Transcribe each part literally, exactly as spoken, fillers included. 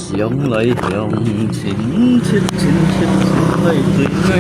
想來想，親切親切，想來對愛。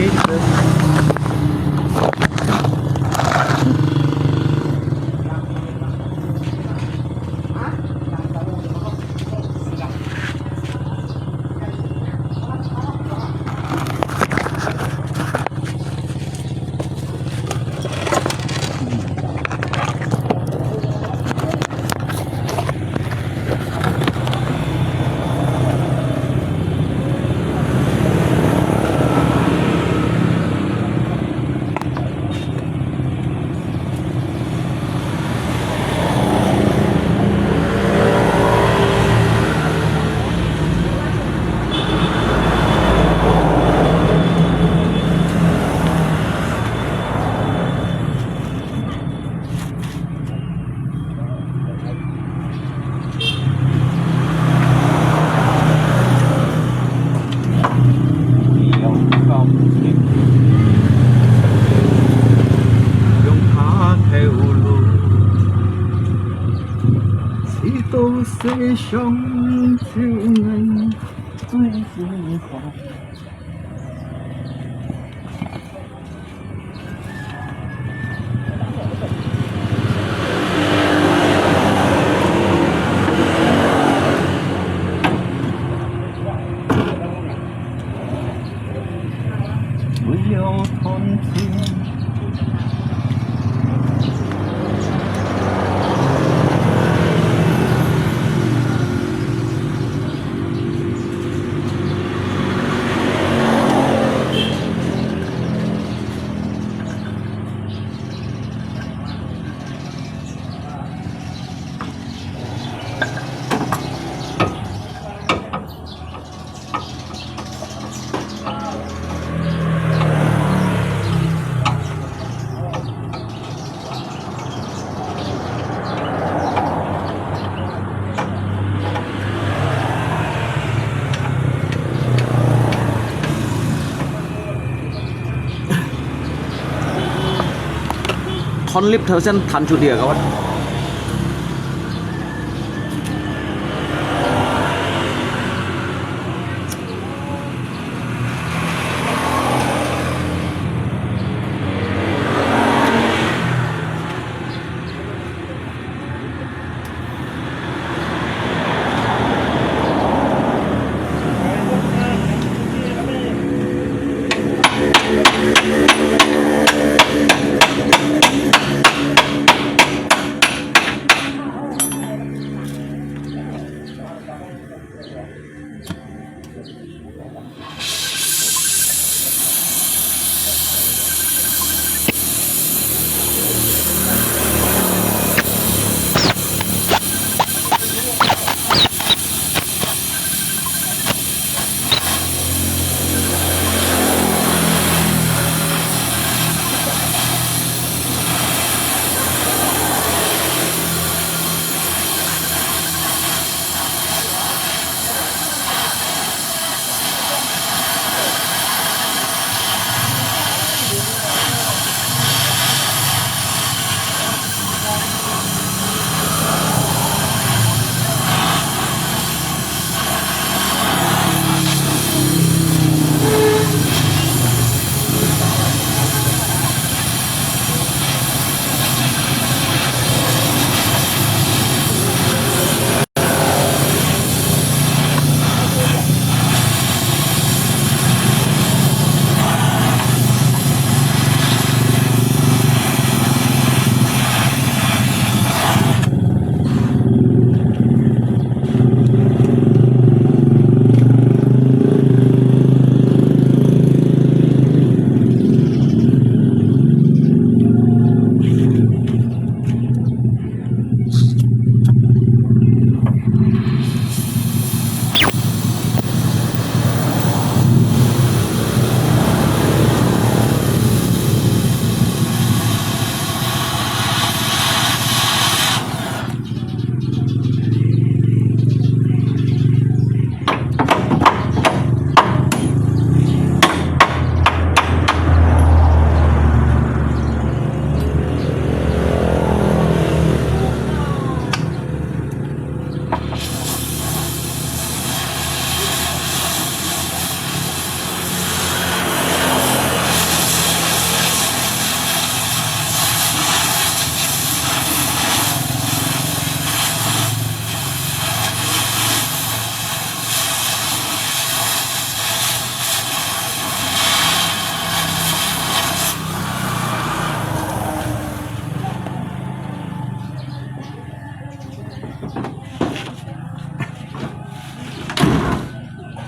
Thon lip thâu sen than chu dia kawan.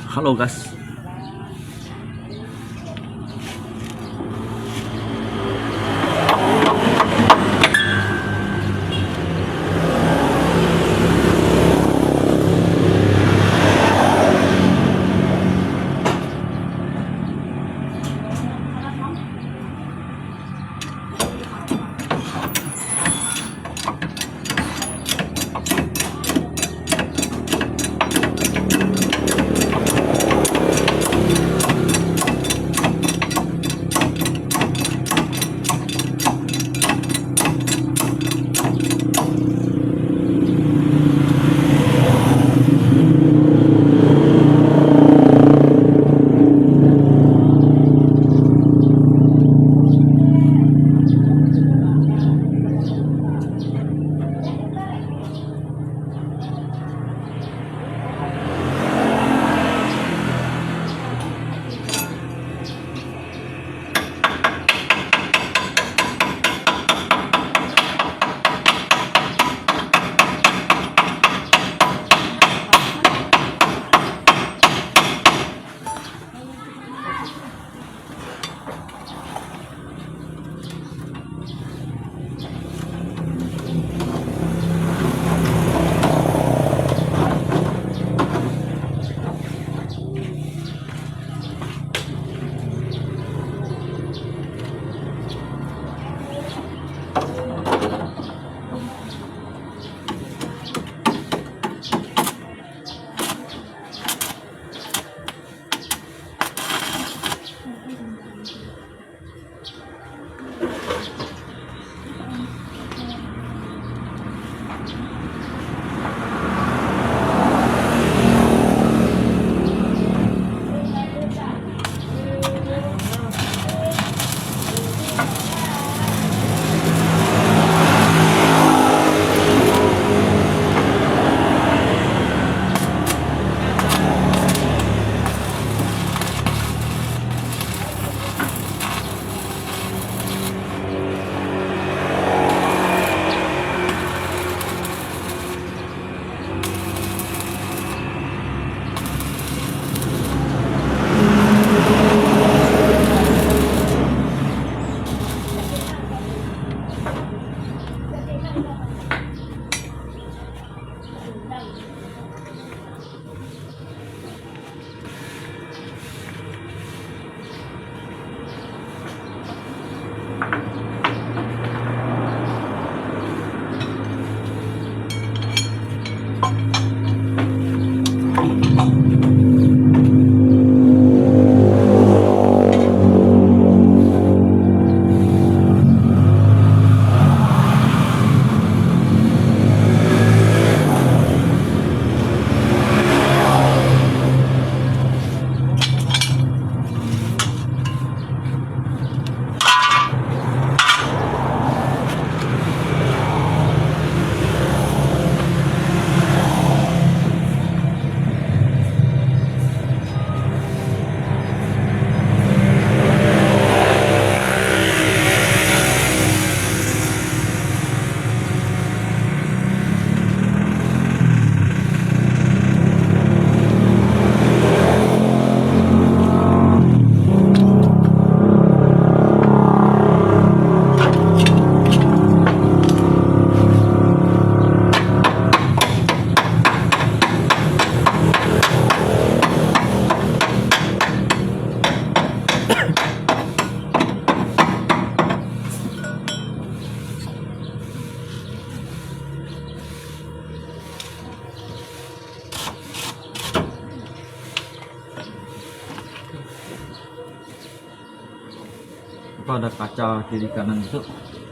Hello guys。Apa ada kaca kiri kanan itu?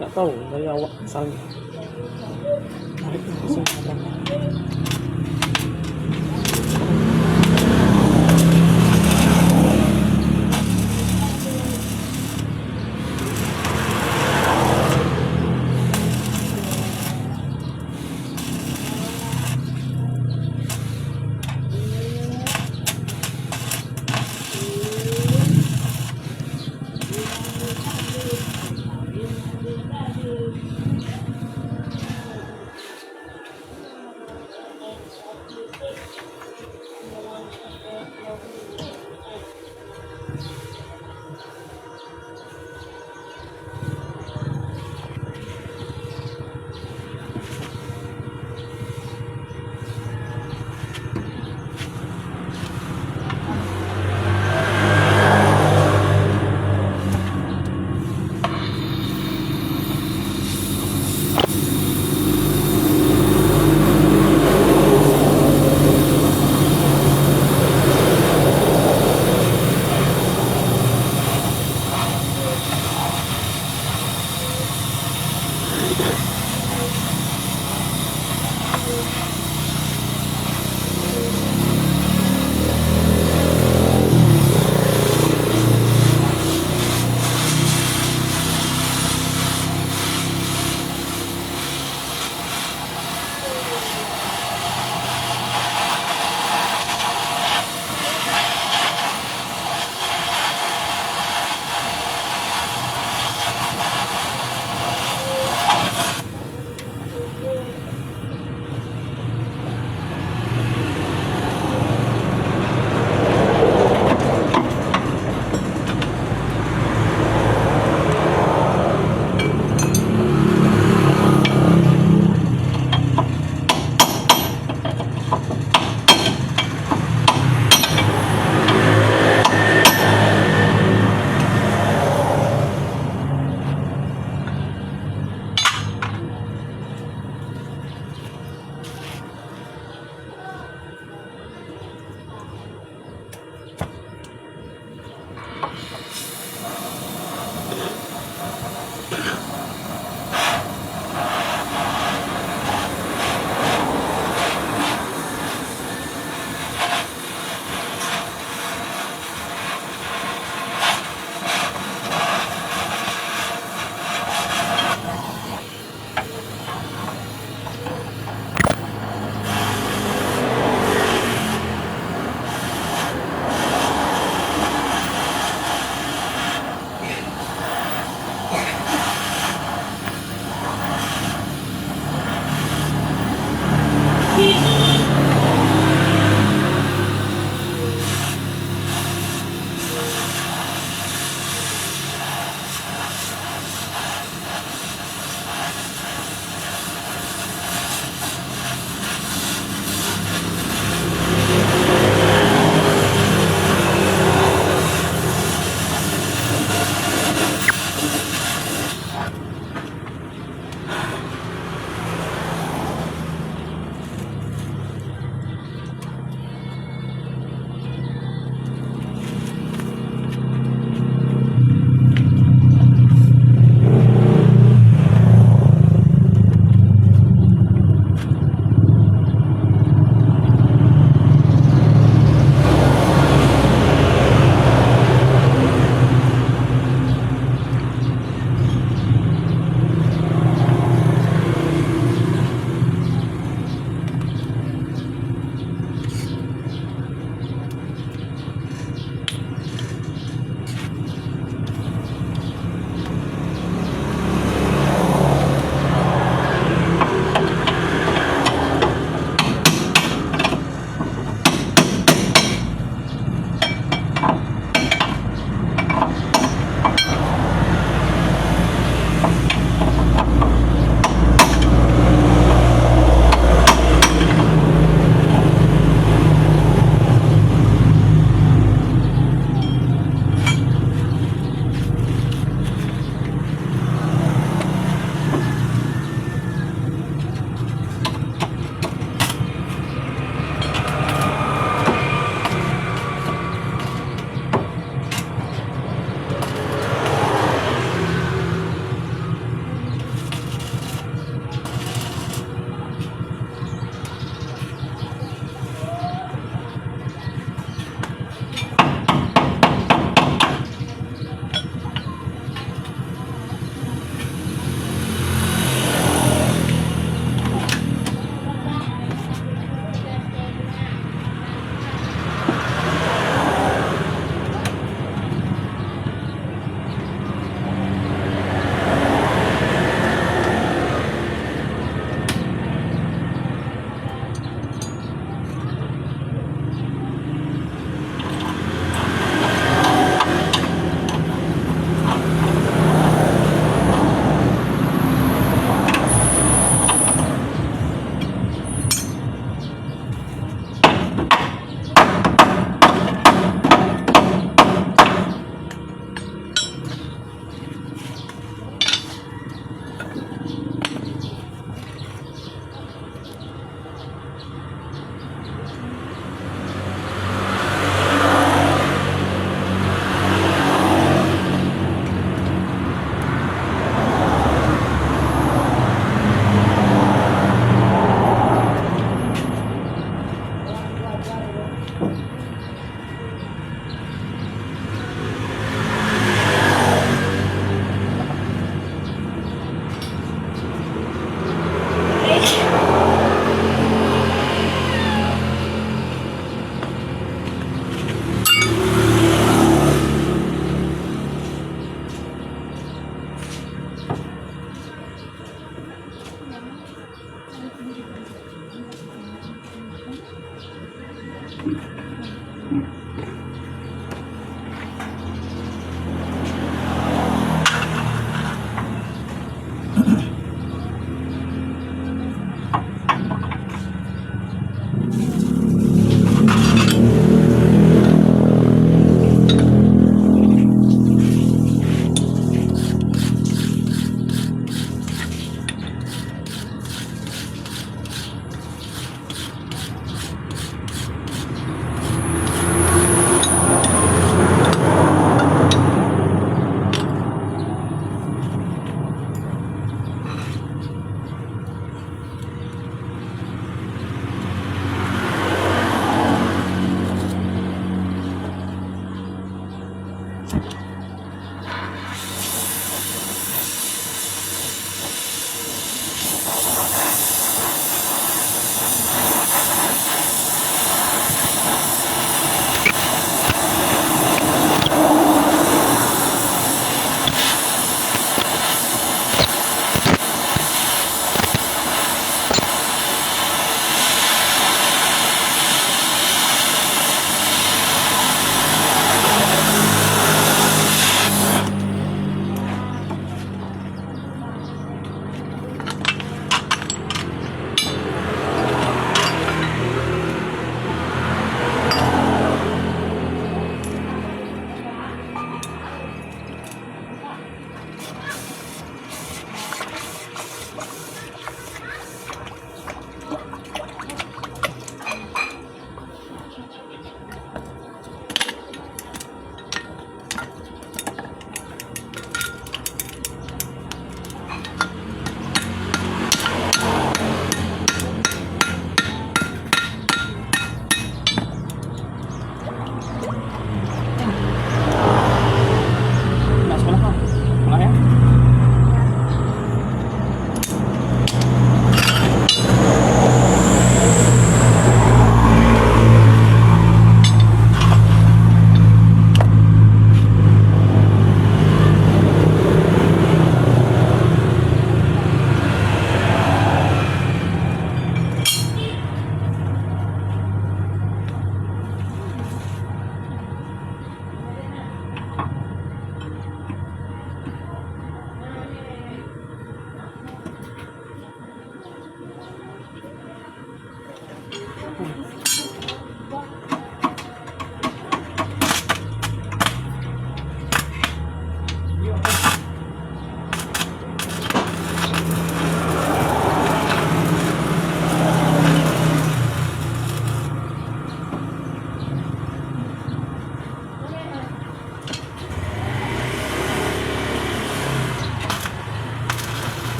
Nggak tahu, saya awak saling. Tarik langsung.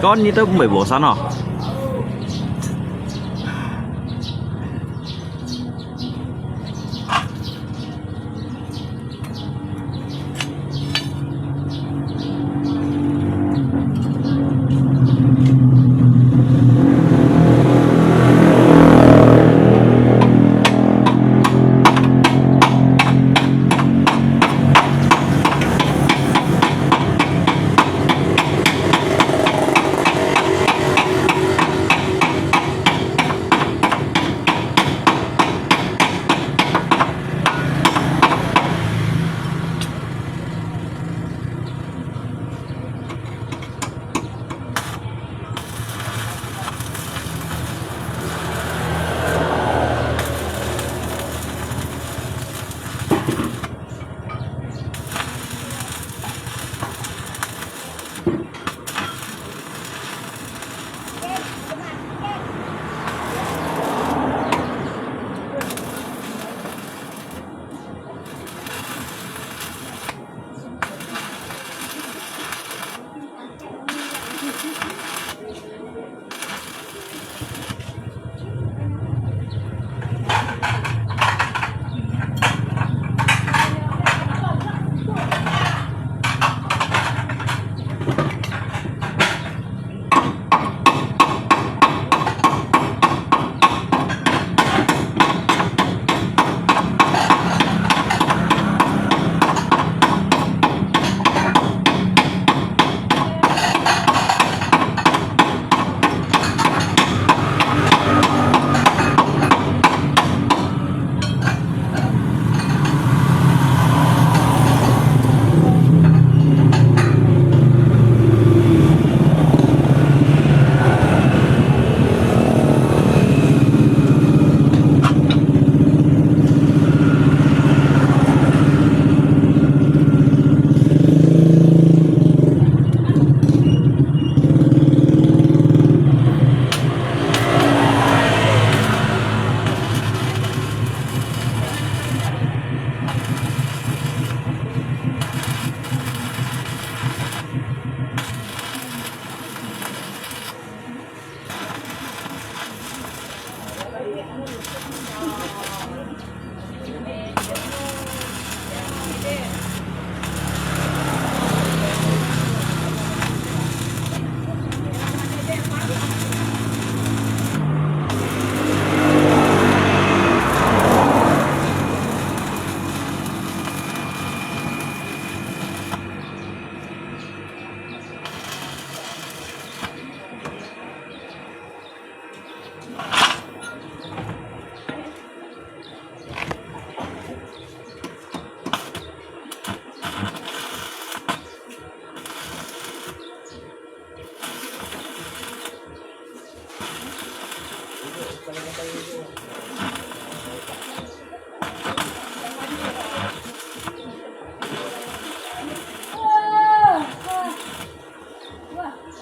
該你都毋會無聲哦。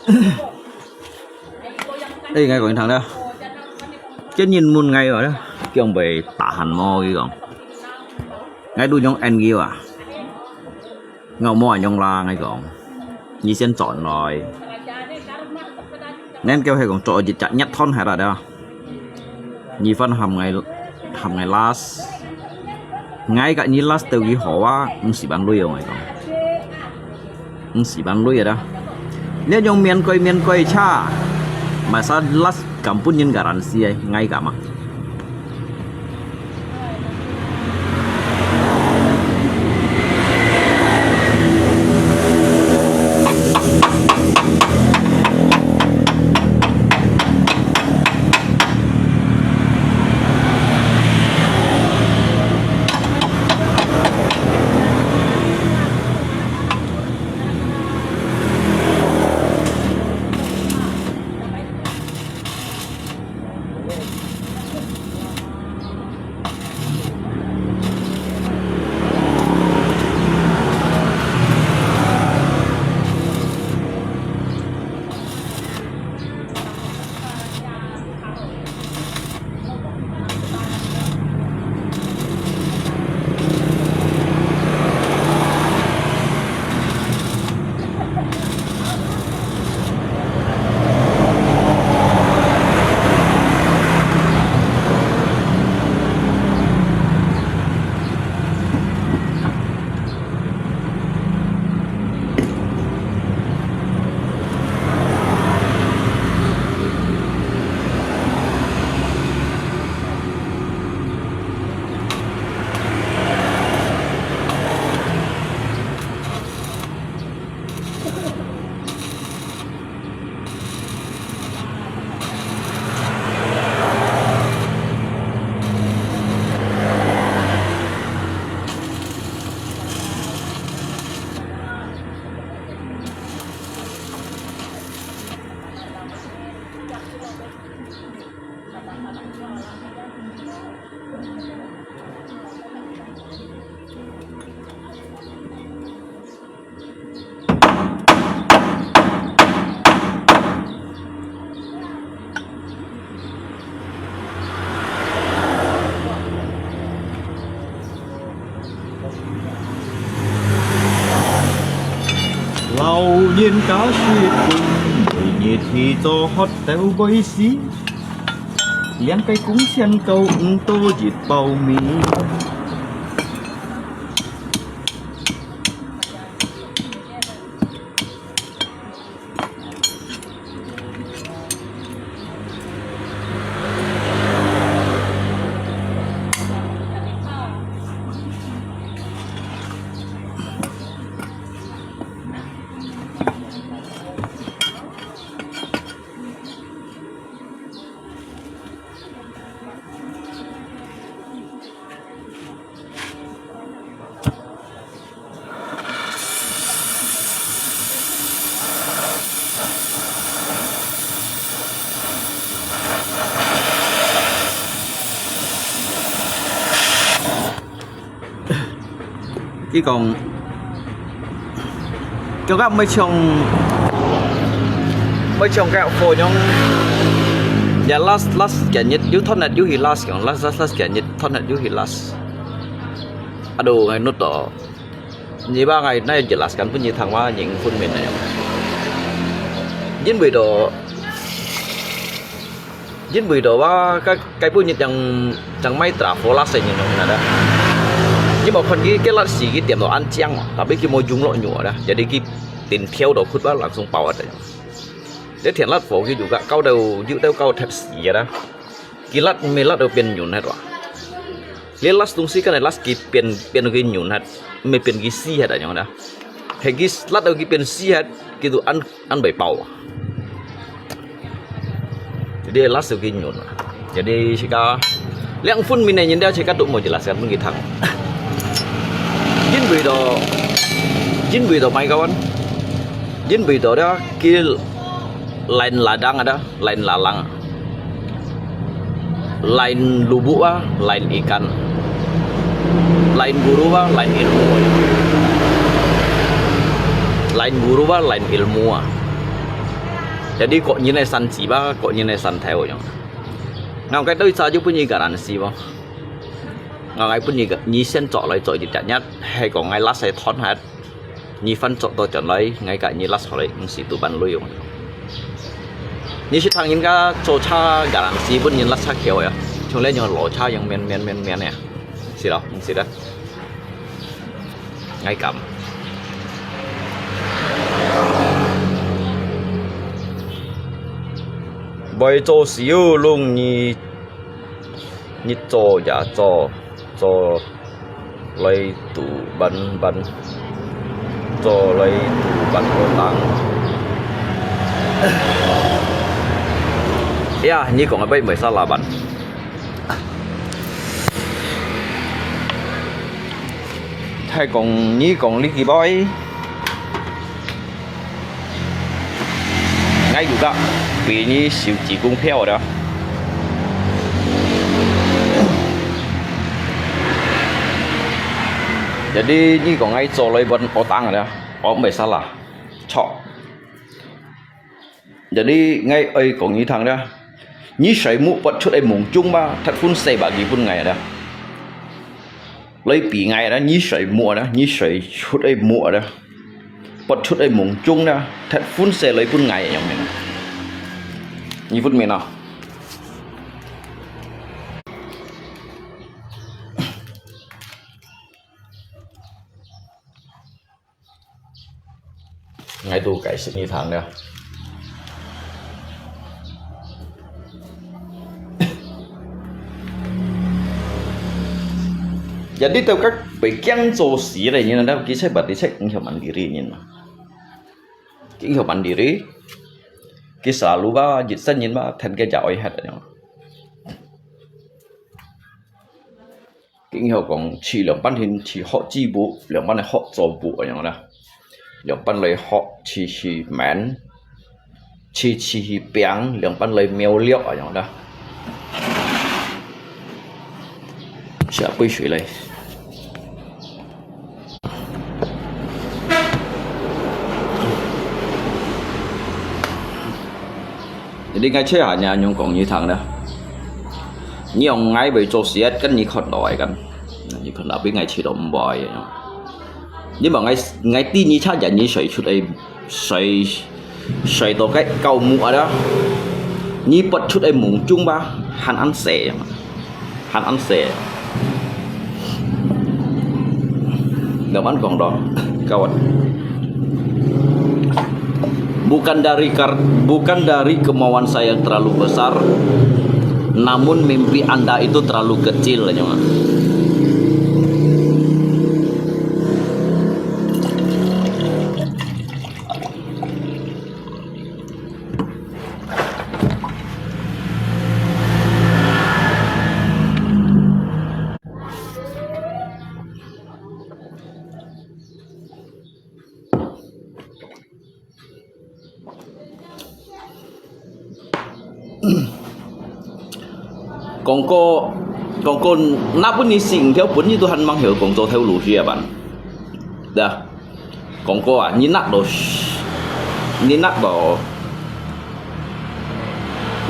哎，𠊎講你聽啦，見人問𠊎話啦，講會tahan無？佢講，𠊎都用N Q啊，𠊎無用啦，𠊎講，你先轉來。𠊎叫佢講做一隻一ton係啦，對吧？你分含𠊎，含𠊎last，𠊎甲你last到幾好啊？五十萬鐳哦，𠊎講。 五十萬鐳啊！這種免貴免貴車，買啥last敢分人garansi哎，ngai敢啊？老人家說，每日去做學徒會死，兩個工錢夠毋到一包米。 佢講，佢講毋會像，毋會像該貨樣，也last，last幾日，又tonat又去last，講last，last，last幾日，tonat又去last。Aduh，𠊎nút到。你話𠊎哪有jelaskan分你聽話，你分明了。因為到 因為到話，該，該本日正，正賣trafo last个人用个啦。你無看佢，佢last時佢點到恁靚哦，tapi佢無用落油啦，jadi佢定跳到窟吧，langsung爆啊！你填last貨佢就个，搞到，有到搞忒死个啦。佢last毋係last到變軟忒哇。你last東西，該last佢變，變到佢軟忒，毋係變佢死忒啊，樣啦。係佢last到佢變死忒，佢就恁，恁會爆啊。 Jadi last tu kinyon. Jadi sika, liang phun mina nyen dia sika tu mau jelaskan pun kita. Jin bui do, jin bui do mai kawan. Jin bui do dia kil lain ladang ada, lain lalang. Lain lubuk ah, lain ikan. Lain guru ah, lain ilmu. Lain guru ah, lain ilmu ah. Jadi各人个身子吧，各人个身體樣。𠊎个對早就分你garansi無？𠊎分你个，你先做來做一隻日，係講𠊎拉屎斷忒，你翻做到轉來，𠊎个你拉出來，毋係都半累用。你識聽人家做車garansi分人拉車橋呀，像這樣老車樣面面面面呀，係咯，毋係啦。 𠊎感。會做事哦，弄你，你做也做，做來堵板板，做來堵板好當。呀，你講个會，會使啦板。 係講你講你幾倍，𠊎有个比你少幾公票的。Jadi你講𠊎做來分我當的，我毋會使啦，錯。 Jadi，𠊎愛講你聽啦，你睡目不出个夢中吧，忒歡喜吧，佢分𠊎啦。來比𠊎啦，你睡目啦，你睡出个目啦，不出个夢中啦，忒歡喜來分𠊎樣樣。你分明啊？ 𠊎都解釋你聽了。Jadi，到該會驚做事个人，佢實在毋知識，佢曉mandiri人嘛。佢曉mandiri，佢selalu吧，一生人吧，跈佢就愛忒樣。 經常講，去兩半天去學織布，兩半來學做布恁樣啦。兩半來學去去綿，去去去餅，兩半來描料恁樣啦。下杯水來。 Jadi𠊎切下你用講你聽啦。你用𠊎會做事，跟你看到愛kan。你看到比𠊎切到毋會个。你問𠊎，𠊎知你差人你睡出个睡，睡到个高木啊啦。你不出个夢中吧，還恁細嘛。 還恁細。Daman講到，kawan. Bukan dari kar-, bukan dari kemauan saya yang terlalu besar, namun mimpi anda itu terlalu kecil, nyo. Kong ko, kong ko, nak pun ni sing, kau pun ni Tuhan mang hiu kong co theo lu hia ban. Dah. Kong ko ah, ni nak do, ni nak do.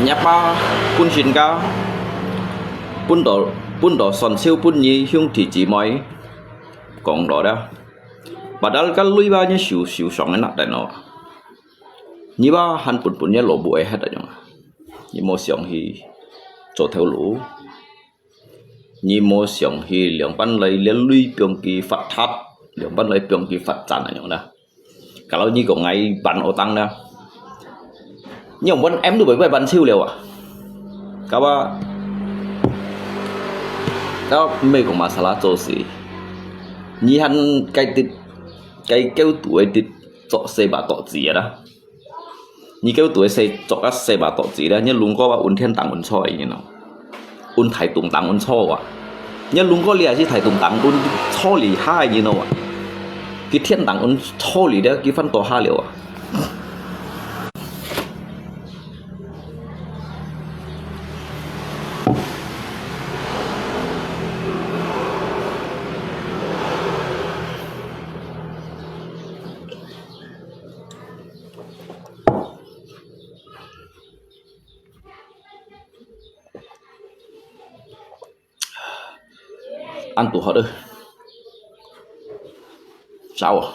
Nya pa pun sin ka, pun do, pun do son siu pun ni hiung ti ji moi. Kong do dah. Padahal ka lui ba ni siu, siu song nak dan no. Ni ba han pun pun ni lo bu ai hat dan yong. Ni mo siang hi, co theo lu. Ni mo siang hi, liang pan lai lian lui piong ki fat hat, liang pan lai piong ki fat chan yong na. Kalau ni ko ngai ban otang na. Ni yong ban em du bai bai ban siu liao ah. Ka ba, ka mei ko masalah co si. Ni han kai tit, kai kêu tu ai tit co se ba to zi ya da. Ni kêu tu ai se co ka se ba to zi da. Ni lung ko ba un thiên tang un co ai ni no. Un thái tung tang un co wa. Ni lung ko lia si thái tung tang un co li hai ni no wa. Ki thiên tang un co li da ki fan to ha liao wa. 恁堵好了。找我。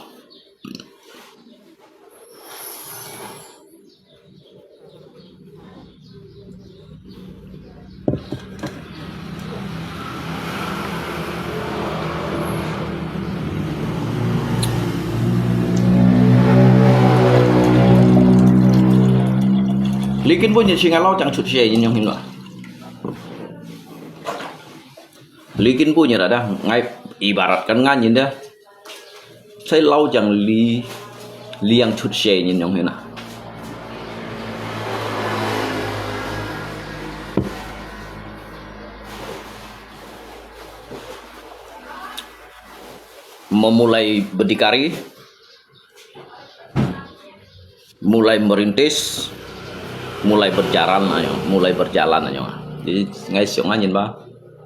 Li kin bu nyi singa lau chang chut sie yin yong hin wa. Li kin bu nyi da da, ngai ibarat kan ngan yin da. Sai lau chang li, liang chut sie yin yong hin na. Memulai berdikari, mulai merintis, mulai berjalan ayo, mulai berjalan ayo. Jadi ngai siok ngan yin ba,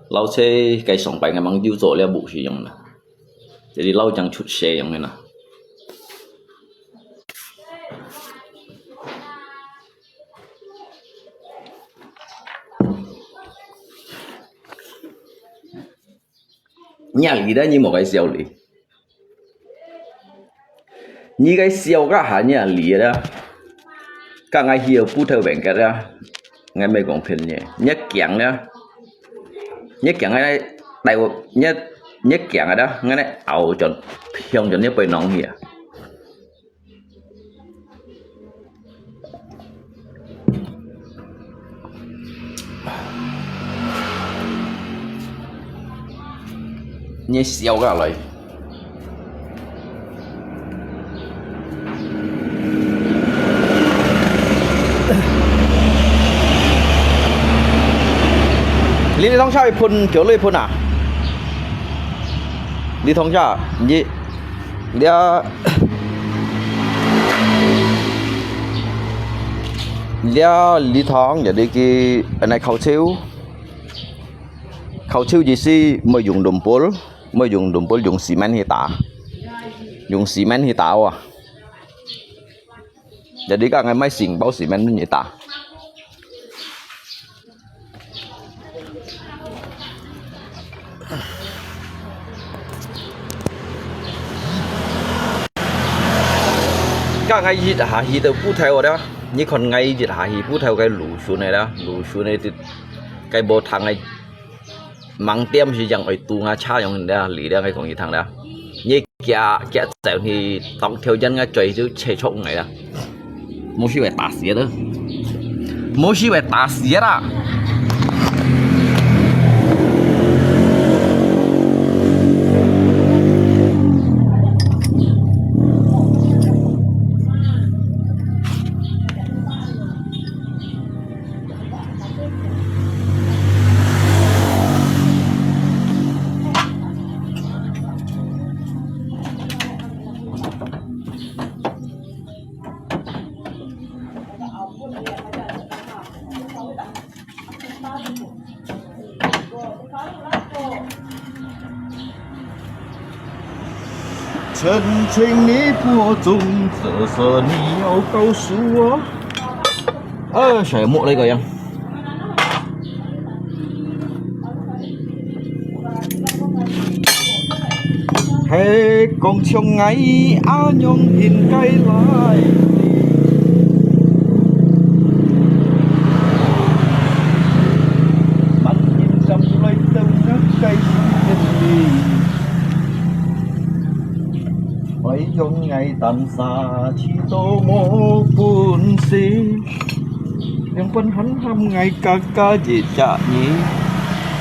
lau sai kai song pai ngai mang jiu zo lia bu si yong na. Jadi lau chang chut sie yong na. Nyak li da nyi mo kai siau li. Nyi kai siau ka ha nyak li da. Ka ngai hiu bu thai weng ka da. Ngai mai kong phen nyi. Nyak kiang da. Nyak kiang ngai tai nyak nyak kiang da. Ngai nai au chon hiong chon nyak pai nong hia. Nyi siau ka lai. Li thong cha phun, kiu lui phun à? Li thong cha, nyi, lia, lia li thong, jadi ki, anai khâu chiu. Khâu chiu ji si, moi yong dumpul, moi yong dumpul, yong cement hi ta. Yong cement hi ta wa. Jadi ka ngai mai sing bao cement ni ta. Ka ngai yit ha hi tau bu thai wa da. Ni kon ngai yit ha hi bu thai kai lu shun nai da. Lu shun nai ti kai bo thang ngai. Mang tiêm si yang oi tu nga cha yong da. Li da ngai kong yi thang da. Ni kia kia zau hi tong thiu yan ngai zoi tu che chok ngai da. 摩西会打死的，摩西会打死的啦。 陳情你不中，这事你要告诉我。呃，小木那个样。 係講像𠊎恁樣應該來，萬人站出來鬥爭个時間裡，愛用𠊎單儕去到無本事。 兩本很喊𠊎嘎嘎一隻耳。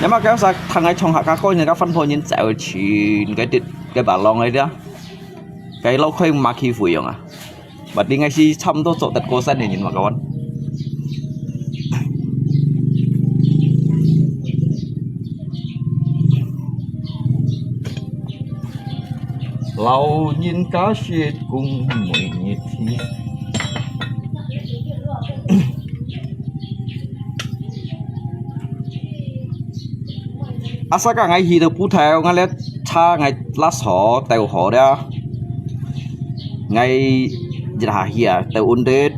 你嘛該時聽𠊎唱客家歌，人家番婆人走前，該啲該把郎个啲，該老開馬去飛揚啊！Berarti𠊎係差毋多做得過身个人嘛，kawan。 老人家說公每日天。Asa ka ngai hi tu putau ngai le cha ngai las ho tau ho dia. Ngai jit ha hi a tau undit.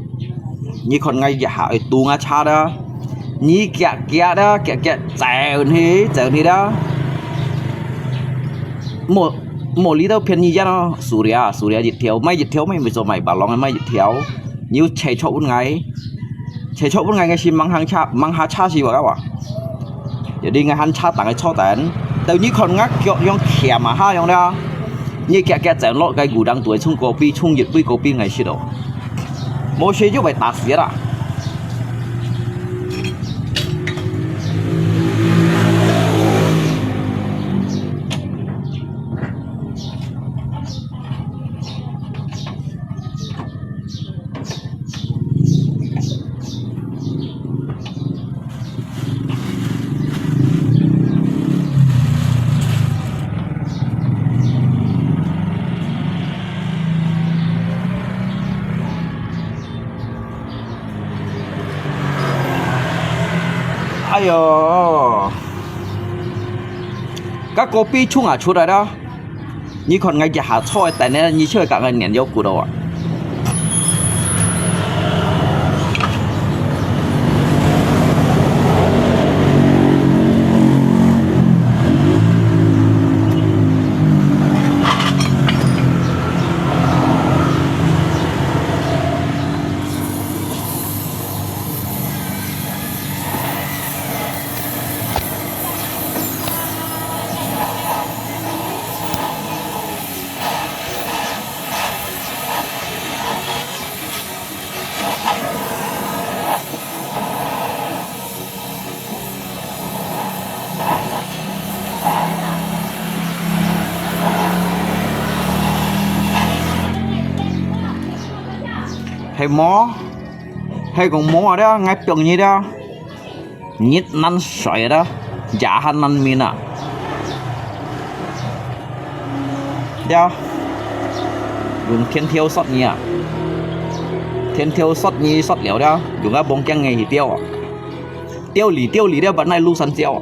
Ni kon ngai jit ha tu nga cha da. Ni kia kia da kia kia chau ni chau ni da. 莫，莫理到便宜價咯，數量，數量一條，買一條，買，買做買白浪个，買一條。你有車坐分𠊎，車坐分𠊎，𠊎先望下車，望下車是話个話。Jadi𠊎喊車等个坐等，到你看𠊎腳樣徛啊下樣了，你遽遽轉落該牛檔肚，沖咖啡，沖一杯咖啡𠊎食咯。 無食就會打死啦。哎喲，該咖啡沖啊出來了。 你看𠊎這下坐个凳呢，你就會感覺黏腰骨了啊。係無？係講無啊了，𠊎放你了。 日難睡啊，夜還難眠啊。呀，用天條索你啊，天條索你索了了，用啊望鏡仔去釣啊，釣你釣你了，把那路上釣啊。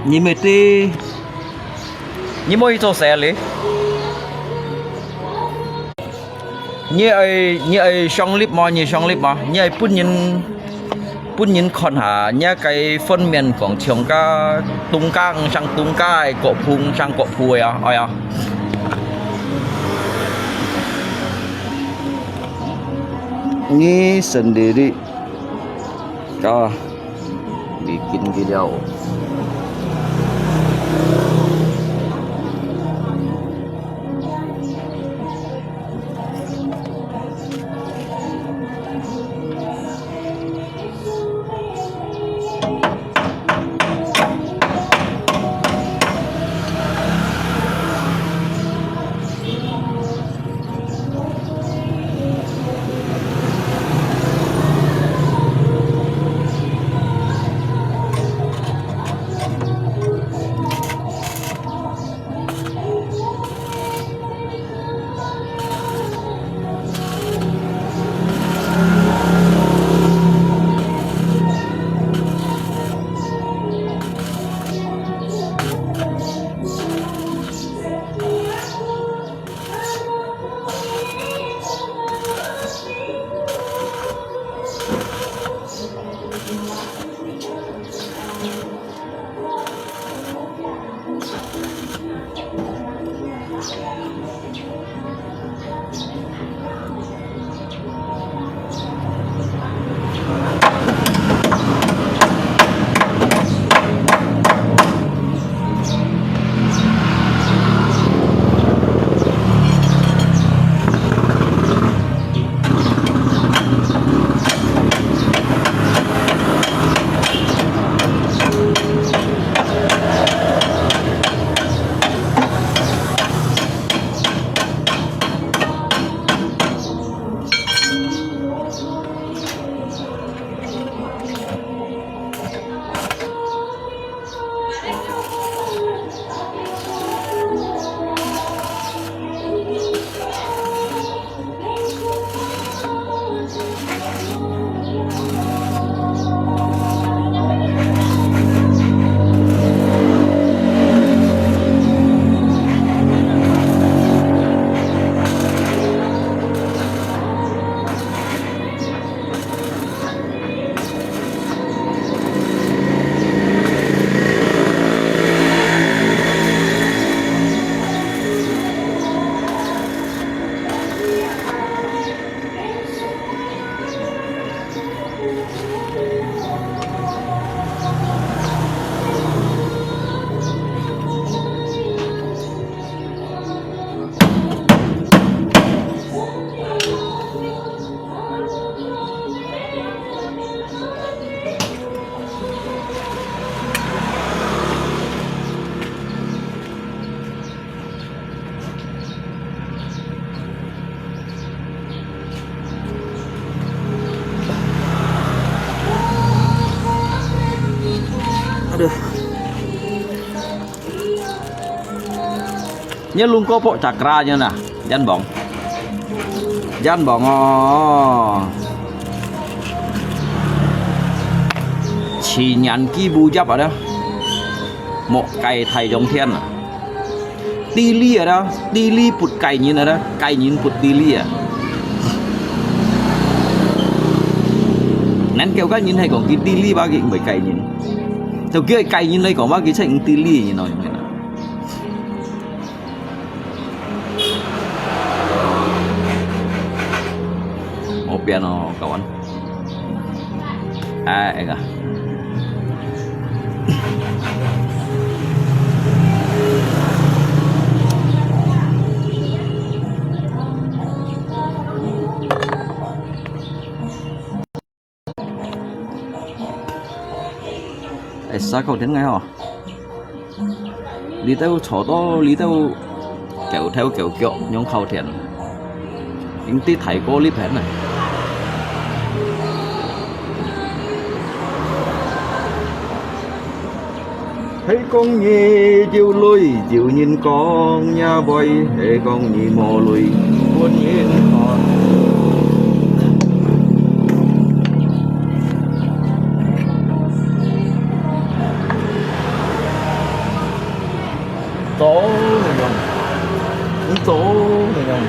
你乜知，你乜去做事哩？你愛，你愛上力無？你上力無？你愛分人，分人看下，你个分面講像个東家，像東家个國父，像國父个啊，哎呀。你生理力，啊。 你緊去了。Nya lungko po cakra nya na, yan bong. Yan bong oh. Chi nyan ki bu yap ada. Mo kai thai yong thian na. Tili ada, tili put kai nyin ada, kai nyin put tili ah. Nan kêu kai nyin hai kong ki tili ba ki mui kai nyin. Tao kêu kai nyin lai kong ba ki chai tili nyin no yong na. Mo pian no kawan. Ai, ega. Ai, sa khâu thian ngai hò. Li têu chô to, li têu kéo thêu kéo kiok, nhông khâu thian. Ying ti thai kô li phèn nè. Hãy kong nyi chiu lui, chiu nhìn kong nhà bơi, hãy kong nyi mô lui, buôn nhìn kong. Tổ này nhông. Tổ này nhông.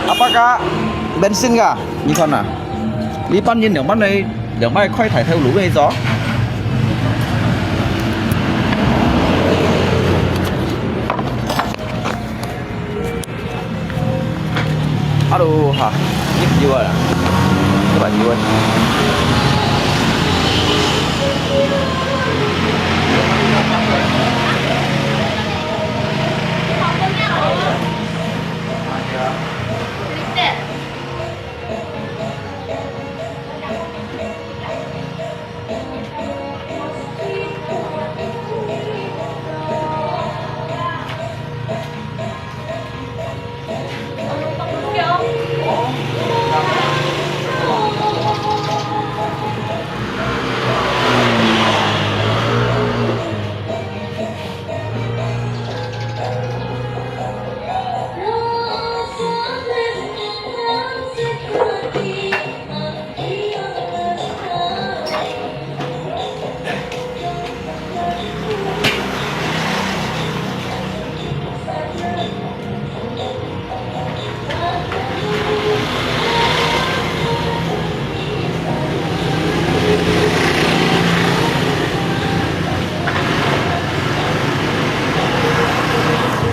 Apa ka bensin ka? Ni kon na. Li pan yin yang mana yang mai koi thai thai lu ni zo. Aduh, ha. Yip yua. Coba yua.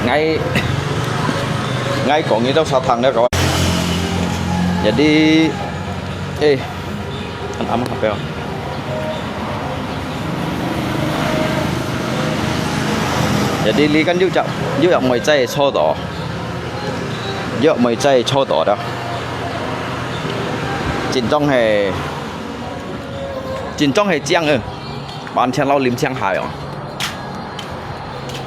Ngai, ngai kong ni tau sa thang le ko. Jadi, eh, an am ha pe. Jadi li kan yu chak, yu yak moi chai cho to. Yu yak moi chai cho to da. Chính trong he, chính trong he chiang ư. Ban chiang lau lim chiang hai ong.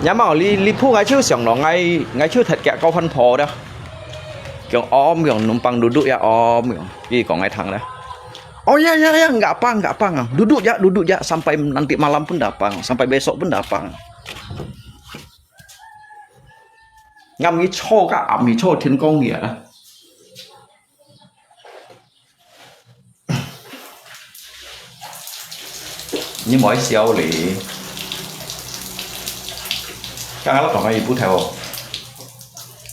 Nhà màu li, li phu ngai chiu xiang lo ngai, ngai chiu thật kẹt kau phân phô da. Kiong om kiong num pang du du ya om kiong. Ki kong ngai thang da. Oh ya, ya, ya, gampang, gampang. Duduk ja, duduk ja, sampai nanti malam pun dapat, sampai besok pun dapat. Ngam ni cho ka, am ni cho, 天公爷啊。你莫笑咧。刚刚那讲个一步头，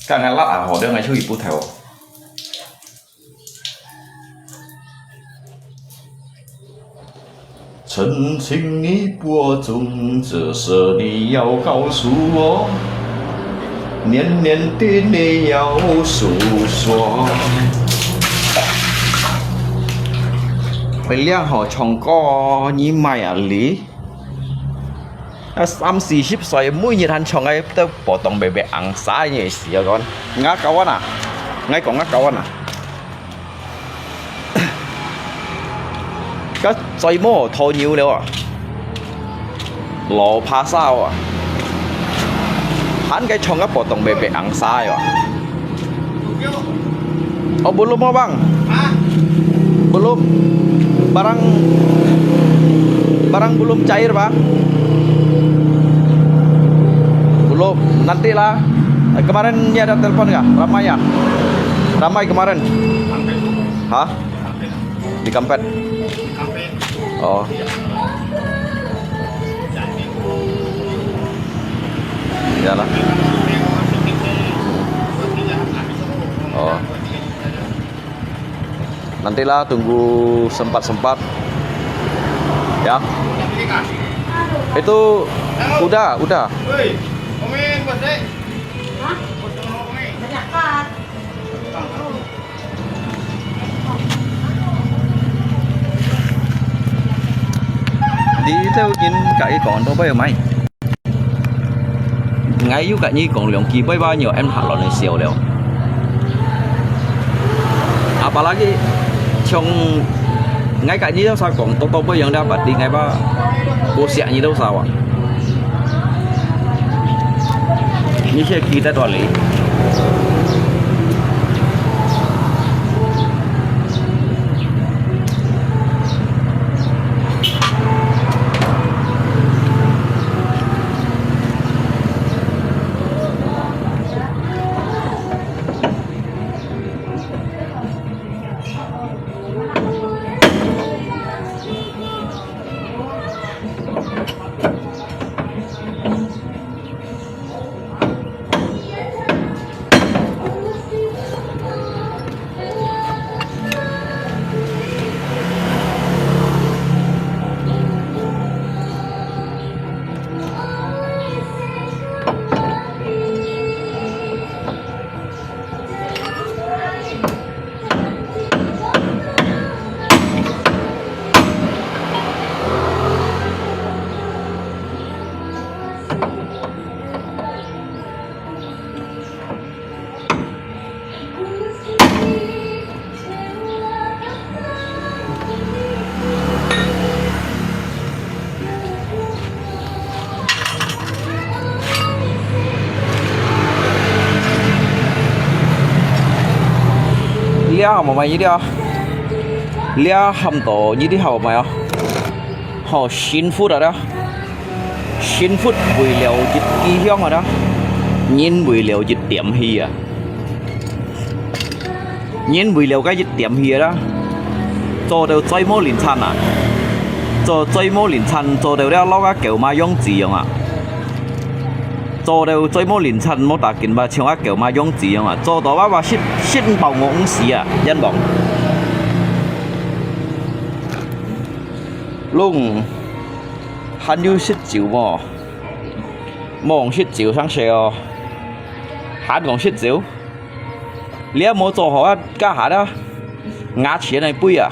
刚刚那啊，好像还有一步头。 曾经你播种，这是你要告诉我，年年的你要诉说。哎，你好唱歌，你买啊哩？啊，三四十岁，每日还唱个都波动白白红沙个事啊，讲。Ngak kawan啊，我讲ngak kawan啊。 該嘴毛鸵鳥了啊，老怕沙啊，還該唱个波動白白紅沙啊。Oh, belum, Abang? Belum. Barang, barang belum cair, Pak? Belum. Nantilah. Kemarin ni ada telepon kah? Ramai ya? Ramai kemarin. Hah? Di Kampet. Oh. Iyalah. Oh. Nantilah, tunggu sempat-sempat. Ya. Itu udah, udah. Di teu nyin ka i kong to bai mai. Ngai yu ka nyi kong liong ki bai ba nyo em ha lo ne siu liu. Apalagi chong ngai ka nyi to sa kong to to bai yang da ba di ngai ba ko sia nyi to sa wa. Ni sia ki ta to li.這下無賣這兜啊？這下毋多，這兜下無賣啊？好，幸福啊這！幸福為了一支香啊這！人為了一點氣啊！ 人為了該一點血啊，做到嘴無鄰產啊，做嘴無鄰產，做到了落啊狗嫲樣子樣啊，做到嘴無鄰產，無打緊吧，像啊狗嫲樣子樣啊，做到啊，哇，食，食飽我毋死啊，人講。龍，還有食酒無？無食酒上車哦，還講食酒？ 你也無做好啊，加下啦，牙齒來背啊。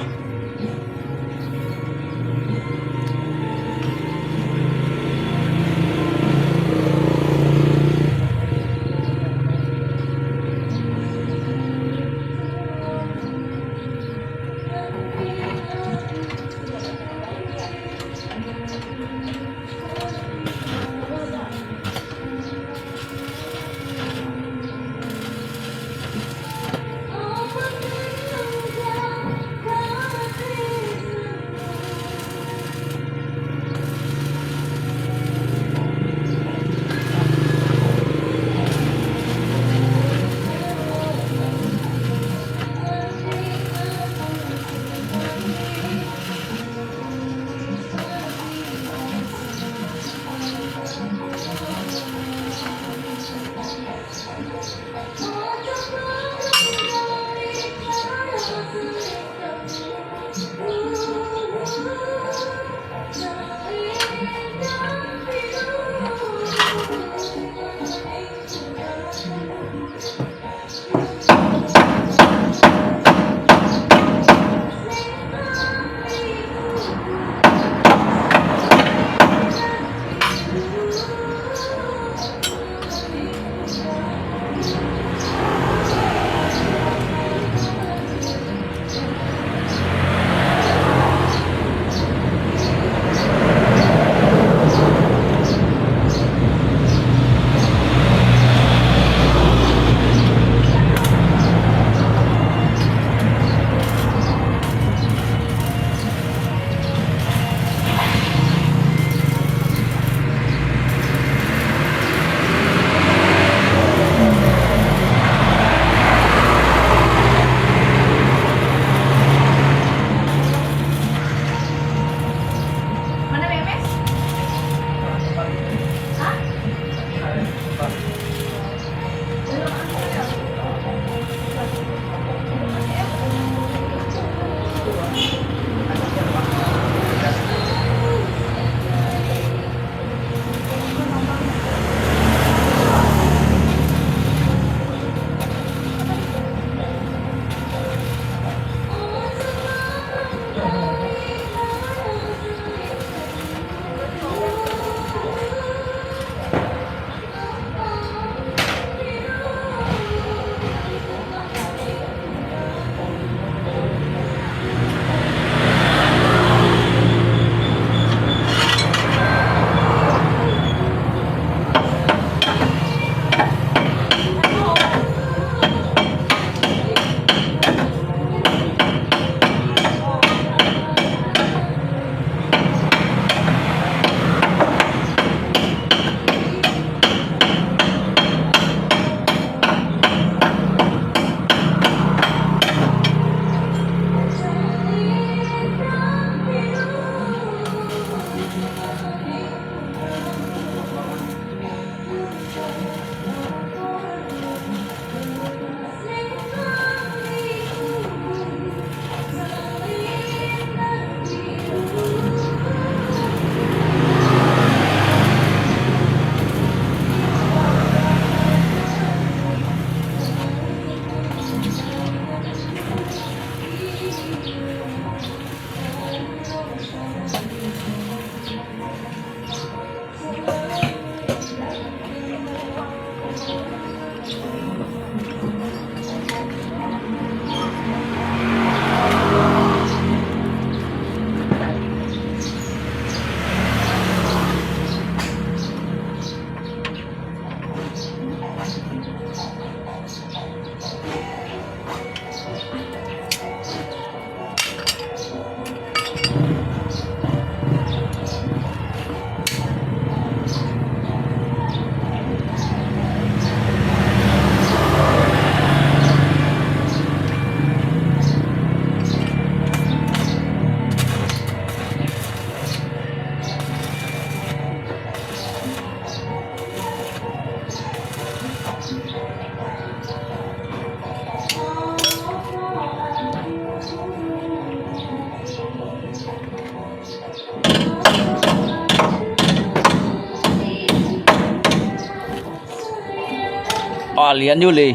啊，連又嚟。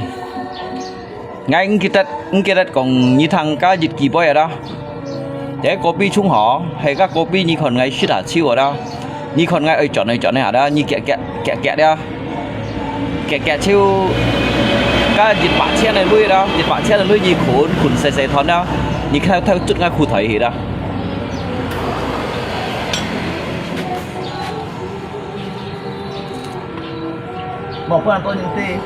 𠊎毋記得，毋記得講你聽該日記背啊啦。在隔壁窗口，係該隔壁你看𠊎食下手啊啦。你看𠊎愛轉來轉去啊啦，你夾夾夾夾啦。 夾夾就該一百千个鐳啦，一百千个鐳你捆捆細細團啦，你偷偷捽𠊎褲袋去啦。無，不然多年對。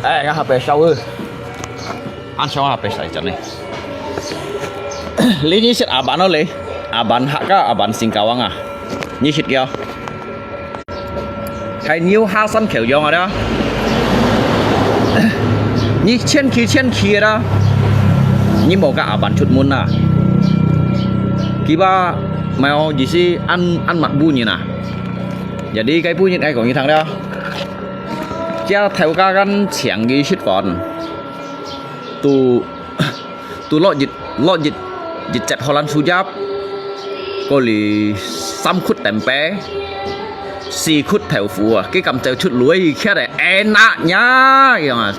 哎，𠊎下背燒啊！恁燒下背燒一陣呢。你認識阿班哦咧？阿班客家阿班新加坡啊？你識佢哦？ 係牛下山口樣个啦。你千祈千祈个啦，你莫佮阿班出門啊。佢話，毋係哦，意思恁恁密布人啊。Jadi該布人愛講你聽了，這頭家間請佢食飯，都 都落一落一一節荷蘭樹葉，過來三窟tempeh，四窟豆腐啊，佢敢走出來，佢徛在enak nya，樣啊。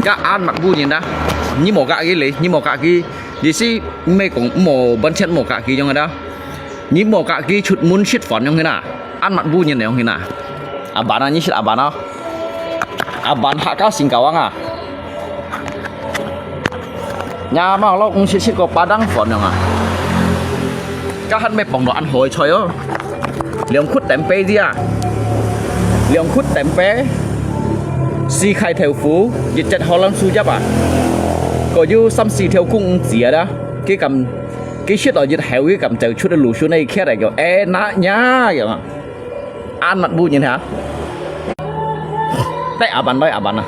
Ka an mak bu nyin dah，你莫佮佢咧，你莫佮佢，意思毋係講莫完全莫佮佢樣个dah。 你莫佮佢出門食飯樣形啊，an mak bu nyin樣形啊。阿班啊，你識阿班啊？阿班客家新加坡啊。Nya mau lo ung sit sit ko Padang phone yang ah. 家下乜放到恁好个菜哦，兩塊等杯子啊，兩塊等杯，四塊豆腐，一隻荷蘭樹葉啊，還有三四條公子啊啦，佢敢，佢食到一口，佢敢走出个路數呢，徛來叫，哎，那呀，有嘛？恁乜不人哈？來阿班，來阿班啊！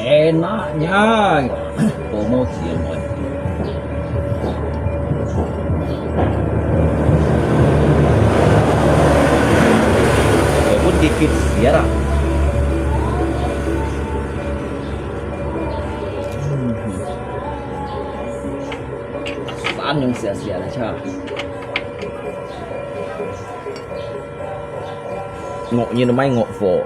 Enak nian, promosi yang buat. Walaupun dikit siar lah. Saan yung sia-sia na siya. Ngok niya naman ngok po.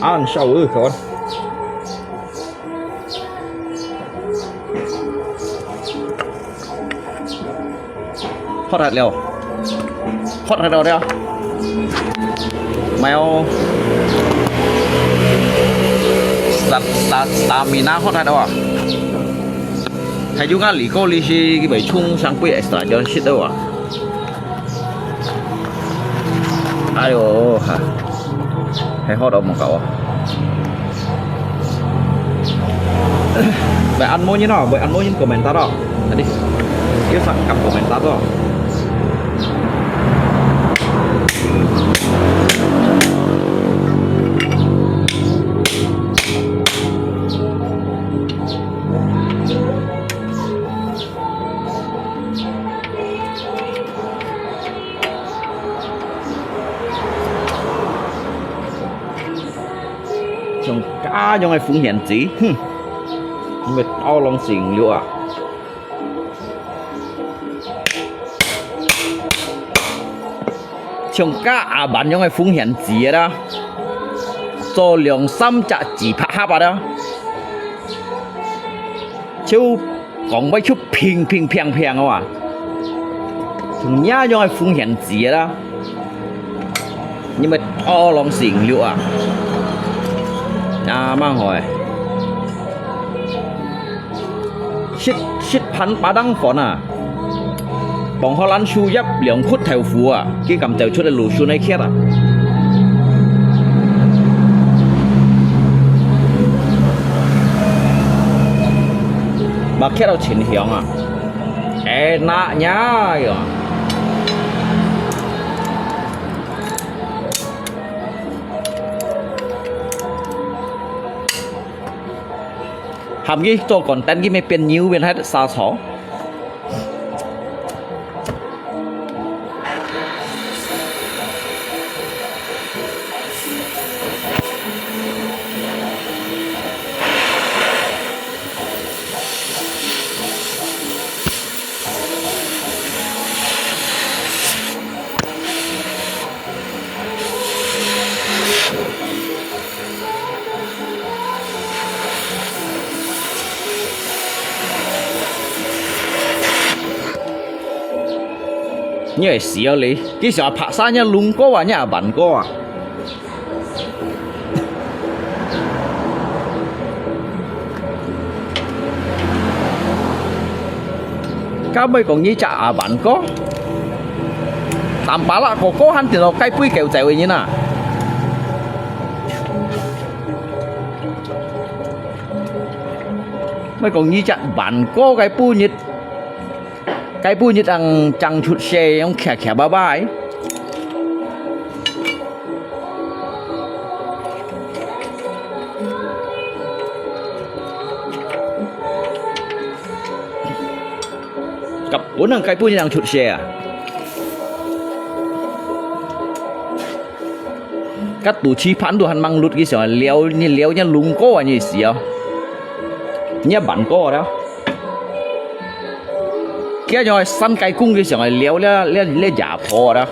Ăn sao ư, kawan. Hot hot liao. Hot hot liao. Mèo. Sta-, sta-, stamina hot hot liao à. Hay juga li ko li si kibai chung sang pui extra jon sit liao à. Ayo, ha. Hay hot ôm mong kau. Bai ăn mô nhin hò, bai ăn mô nhin komentar hò. Tadi. Yo sa kam komentar to. Chông cá yong ai phúng hiển chí, hưm. Mệt ao lòng xỉn liu à. Chông cá à bản yong ai phúng hiển chí đó. Cho lòng xăm chạ chỉ phạ háp à đó. Chiu Kông bai chiu phing phing phiang phiang â. 你也用个風險子啦，你咪多浪食六啊，啊，蠻好个。食，食飯把當飯啊，當好咱樹葉兩窟豆腐啊，佢敢走出來路脣个蠍啊。嘛蠍到清香啊。 Enak-nya ya. 喊佢做content，佢乜變牛，變係沙草。 你會死哦你！佢想白沙，你攏過啊，你也慢過啊！ 敢會講你隻阿蠻哥？Tampalak哥哥還跌到該杯狗仔个人啊！會講你隻蠻哥該杯日，該杯日正正出世，用徛徛拜拜。 Kap本人該本人出世啊！該肚臍盤都還吂搿个時候，撩你撩你龍哥啊，你死啊！你也蠻過了。 佢樣山雞公个時候，撩了了了家婆了。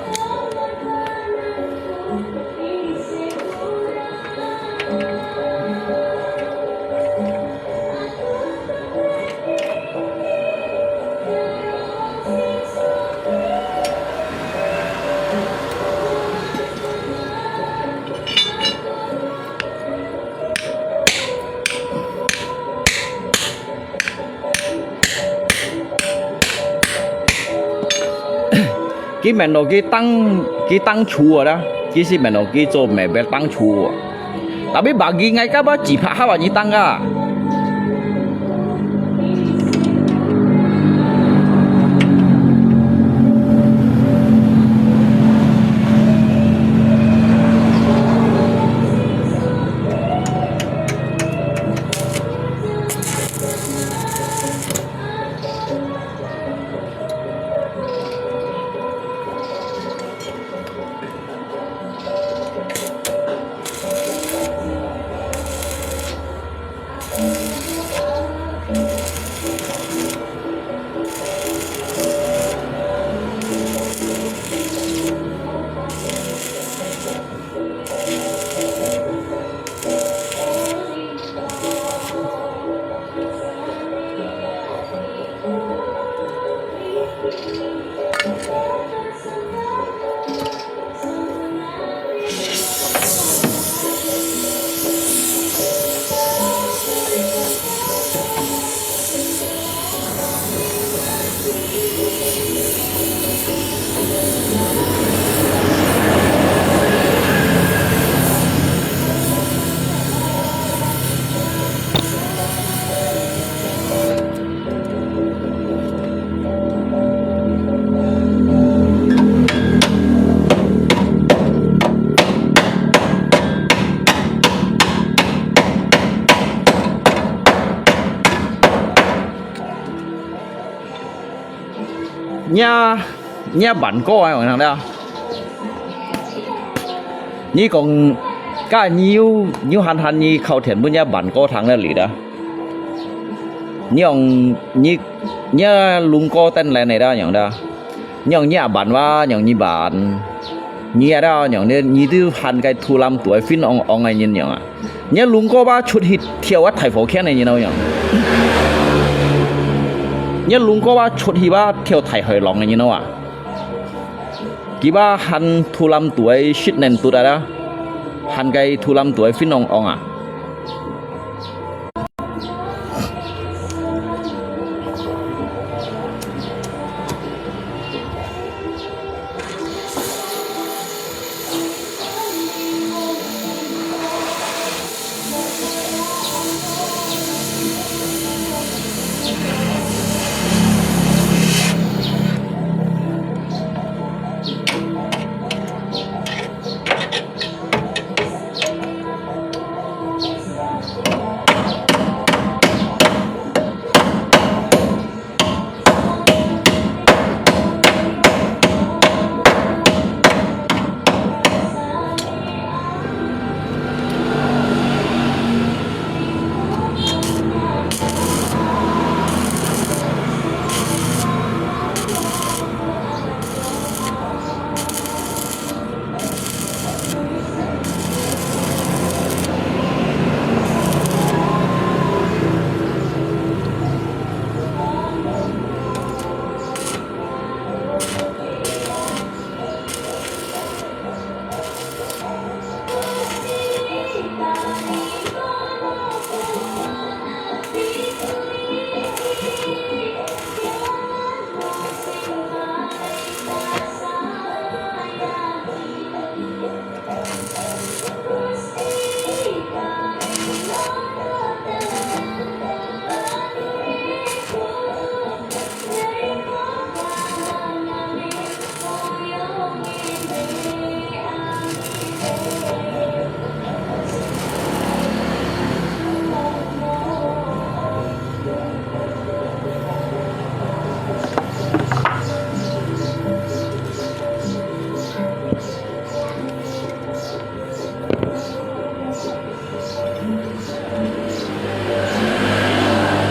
佢面到佢當，佢當廚啊啦，佢係面到佢做妹妹當廚啊。Tapi bagi ngai ka ba jiphak hawa ni tangga. 你啊，你啊，蠻過啊，有影了。你講，該你又，又喊喊你靠天分，你啊，蠻過糖了你了。你用，你，你啊，弄過等來你了，有影了。你用你啊，蠻哇，用你蠻。你啊，了，用你，你都喊該土lâm土，分戇戇个人樣啊。 你攏過把出去跳啊大火圈个，你知道無？你攏過把出去把跳大海浪个，你知道啊？佢話還肚南肚个食能肚啊，還个肚南肚个分量旺啊。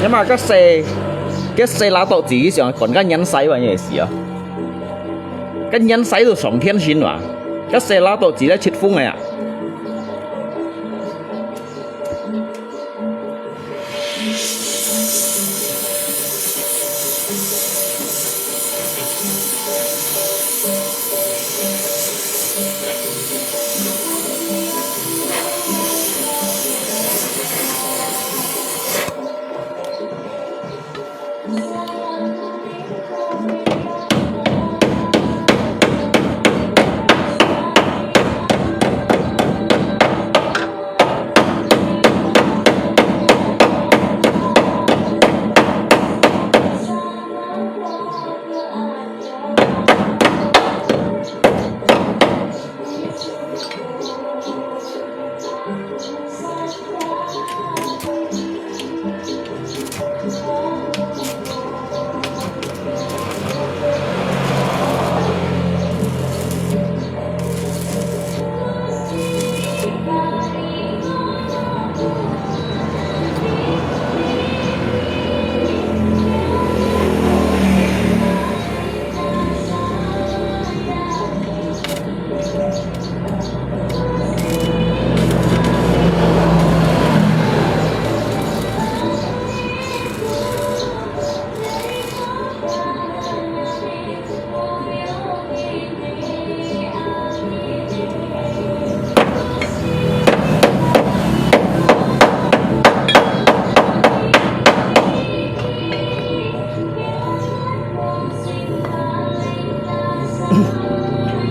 那麼該細，該細拉到自己想趕該年細玩意思啊。該年細都上天神哇，該細拉到自己來出風个啊。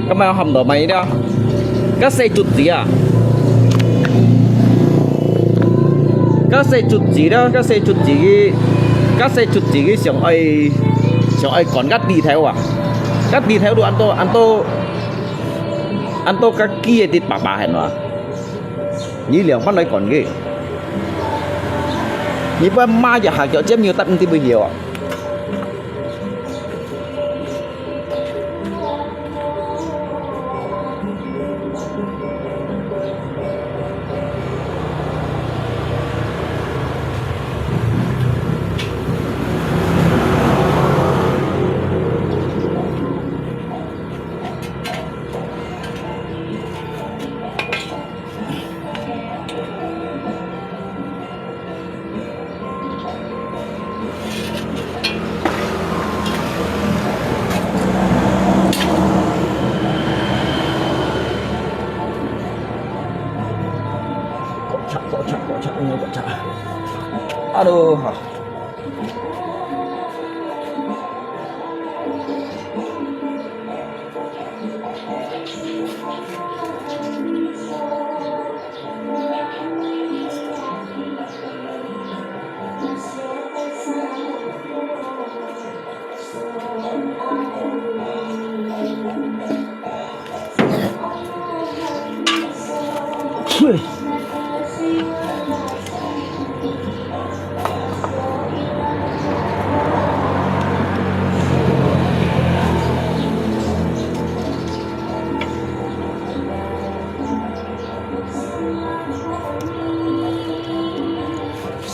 該麼个喊到麼个了？該細卒子啊！該細卒子了，該細卒子个，該細卒子个想愛，想愛趕該豬頭啊！該豬頭都恁多，恁多，恁多該雞个弟爸爸係嘛？你兩班來趕佢，你不然罵一下腳，這沒有答應對不對啊？ Aduh.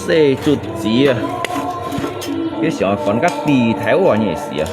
細竹子啊，佢想趕个地頭啊，你死啊！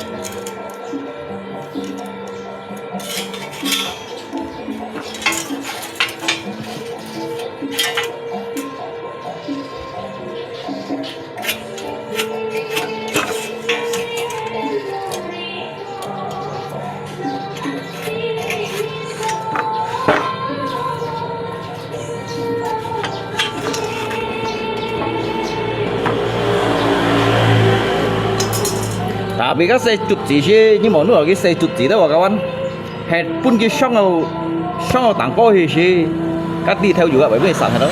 Tapi該細竹子係，你無弄到該細竹子个話，該碗，係分佢上到，上到頂高去係，該地頭有个，會分佢散忒咯。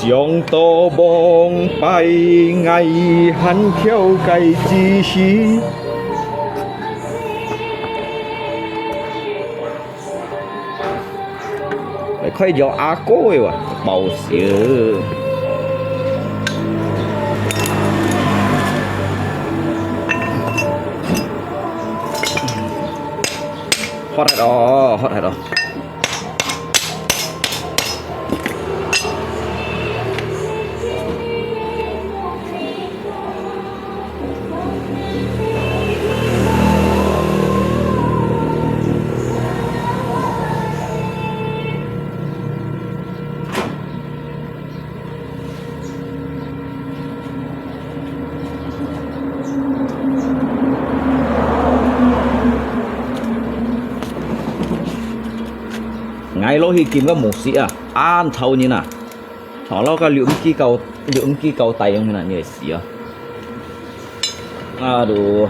想到往擺，𠊎還跳該之時。 來看一下阿哥个哇，包燒。發忒咯，發忒咯。 𠊎落去撳該模式啊，恁吵人啊！吵到該錄音機搞，錄音機搞大樣啦，你會死啊！ Aduh.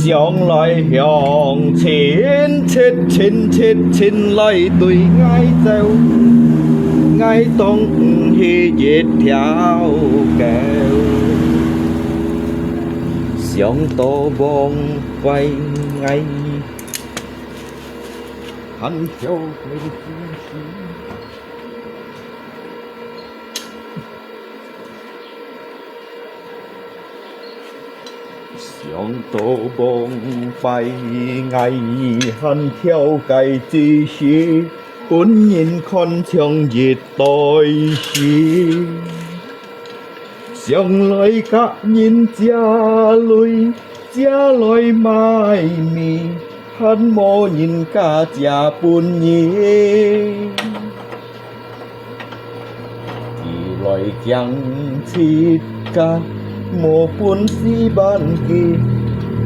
想來想，親切親切親來對𠊎走，𠊎當毋係一條狗。想到往擺𠊎還跳過去。想到往擺𠊎還跳該之時，分人看像一代詩。想來甲人借鐳，借來買米，還無人家借分人。 佢來驚自家無本事還佢，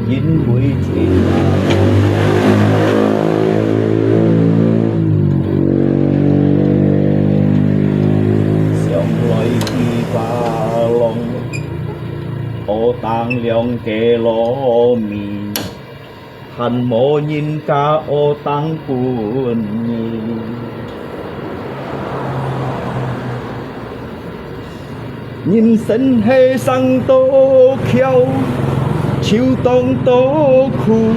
因為錢。想來佢發浪，學當兩个糯米。 還無人家學當分人。人生係生到巧，就當到苦，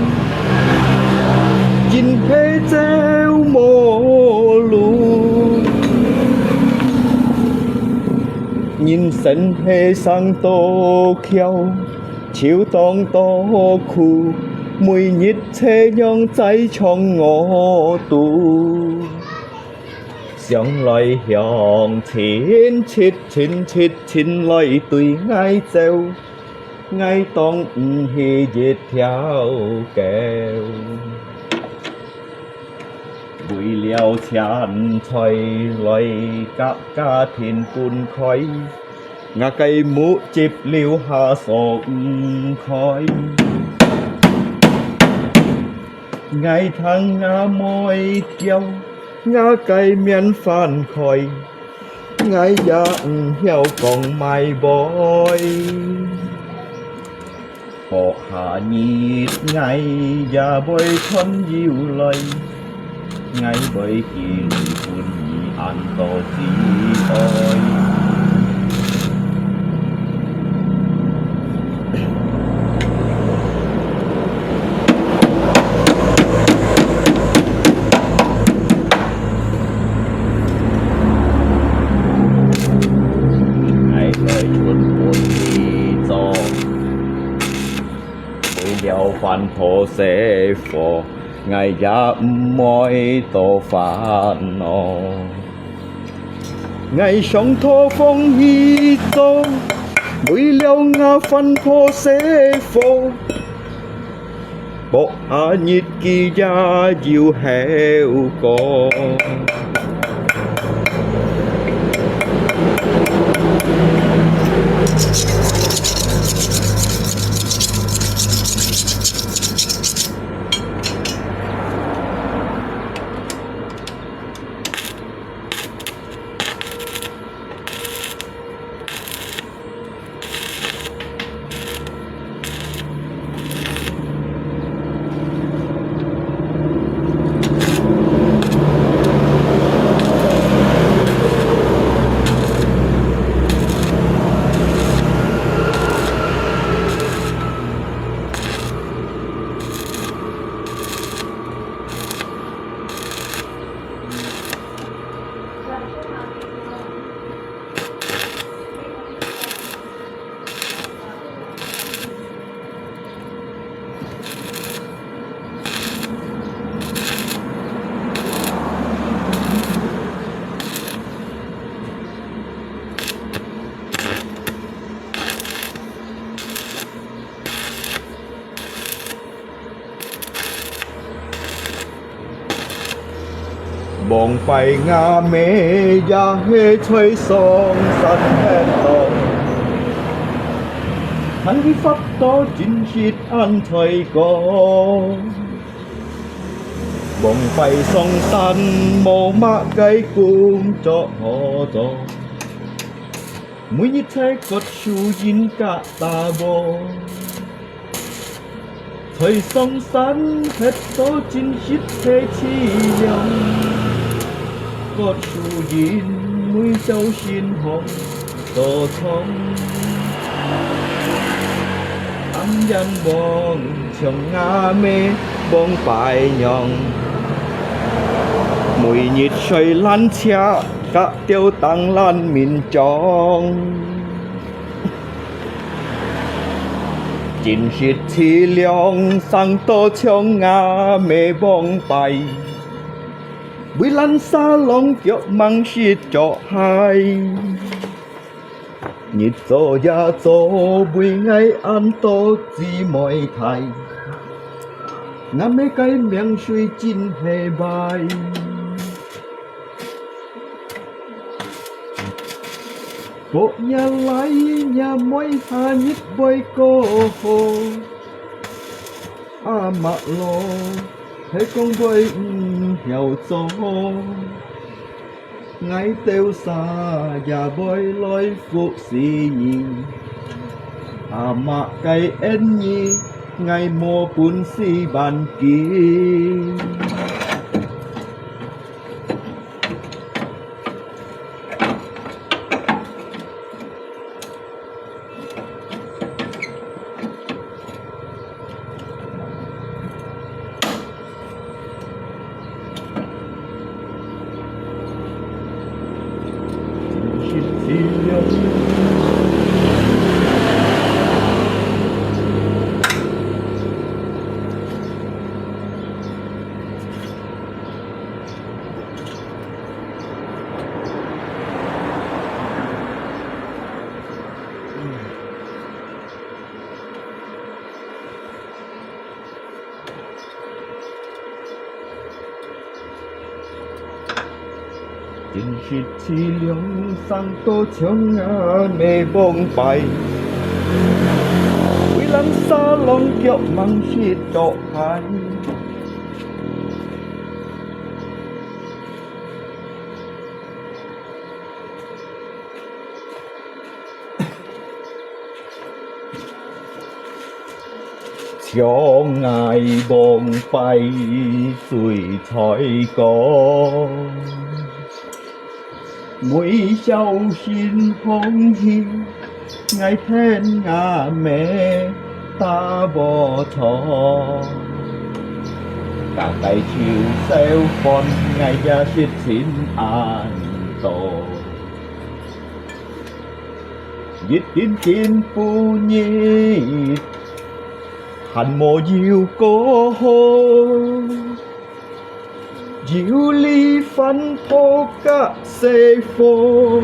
人係走無路。人生係生到巧， 就當到苦，每日這樣在trong我肚。想來向前，直直直直來對𠊎走，𠊎當毋係一條狗。為了錢財來甲家庭分開， 𠊎个目汁流下爽毋開。𠊎聽𠊎妹噭，𠊎个面翻開，𠊎也毋曉講麼个。 各下日𠊎也會存有來，𠊎會寄鐳分你恁多子女。𠊎會存分你做。 為了還破細貨，𠊎也毋會多煩惱。𠊎想討房去做，為了𠊎還破細貨， 無下日子也有後果。往擺吾姆也係在上山歇到，還佢發到真實恁在講。往擺上山無麼个工作好做，每日在割樹仁佮打禾。 在上山歇到真實係淒涼，割樹仁每朝晨風到窗。暗夜望像吾姆往擺樣，每日睡爛車，佮吊燈爛眠將。真實淒涼，生到像吾姆王牌，為咱沙朗腳吂識著害。日做夜做，為𠊎恁多姊妹大，吾姆个命水真係壞。 過夜來，若妹下日會過好。阿嬤老，係講會毋曉做，𠊎兜儕也會來服侍你。阿嬤个恩義，𠊎無本事還佢。 真實淒涼，生到像吾姆王牌，為咱沙朗腳吂識著害。 像𠊎王牌水彩光，每朝晨放學，𠊎跈吾姆打禾場，家家就燒飯，𠊎也食盡恁多。 一斤斤布日，還無有過好。有哩番婆甲細貨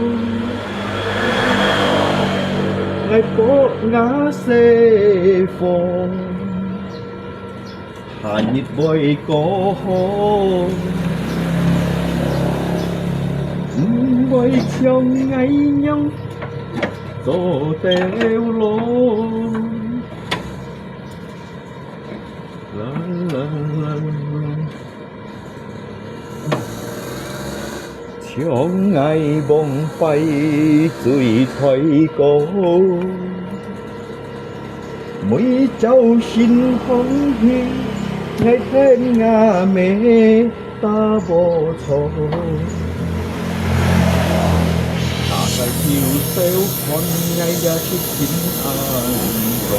，𠊎博吾細貨。 下日會過好，毋會像𠊎樣做兜囉。啦啦啦啦。 像𠊎王牌水彩光，每朝晨放學，𠊎跈吾姆打禾場。家家就燒飯，𠊎也食盡恁多。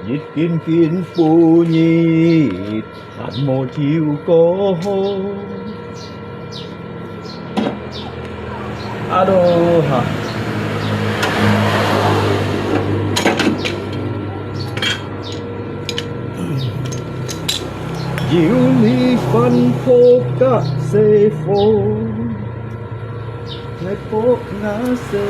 一斤斤布日，還無有過好。阿羅哈。有你翻破甲西風，來博那西風。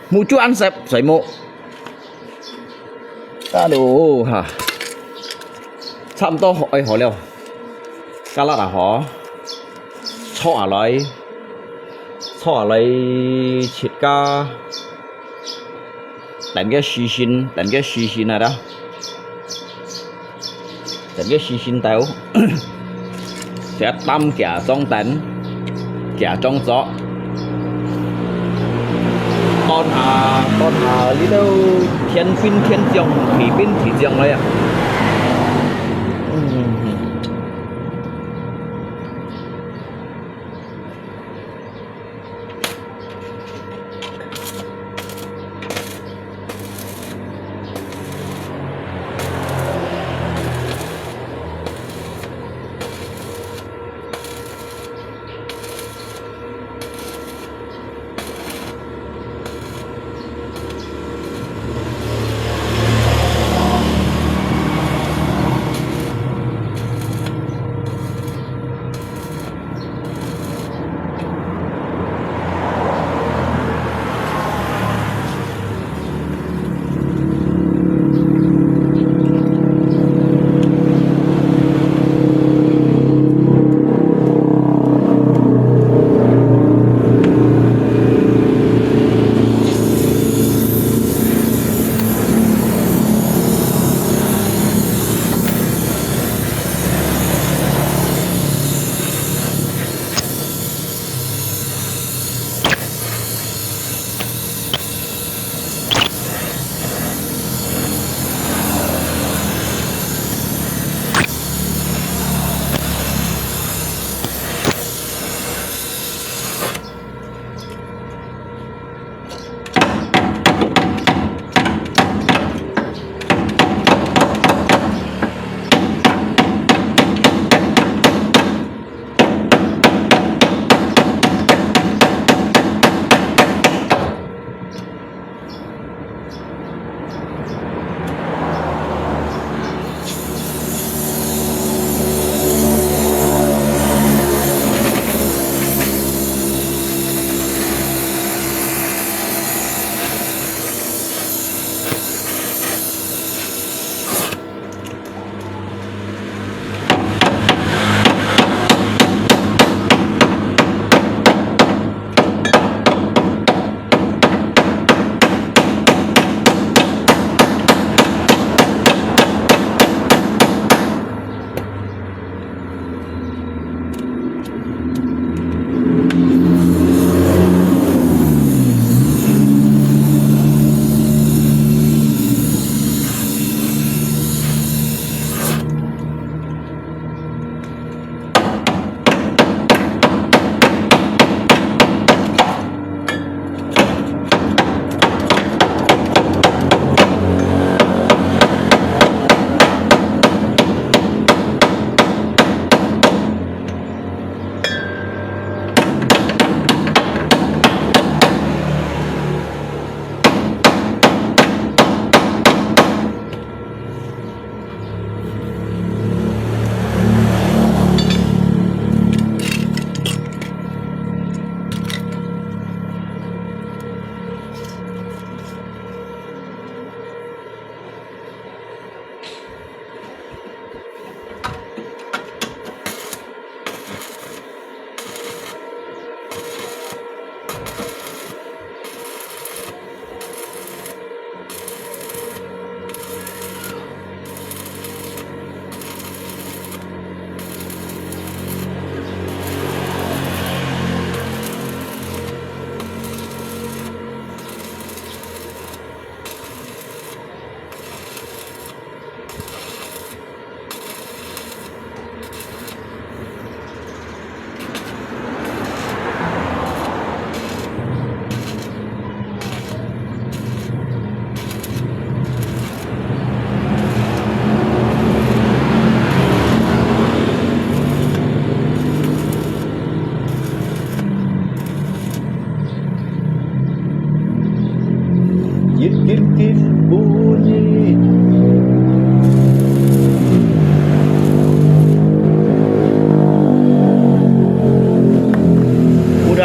目珠恁澀，水目。Hello，哈，差毋多好，愛好了。加辣啊，好。坐下來，坐下來，切个。 等佢死身，等佢死身啊啦。等佢死身到，再擔佢裝等，佢裝做。當下，當下，呢度天兵天將，地兵地將來啊。嗯。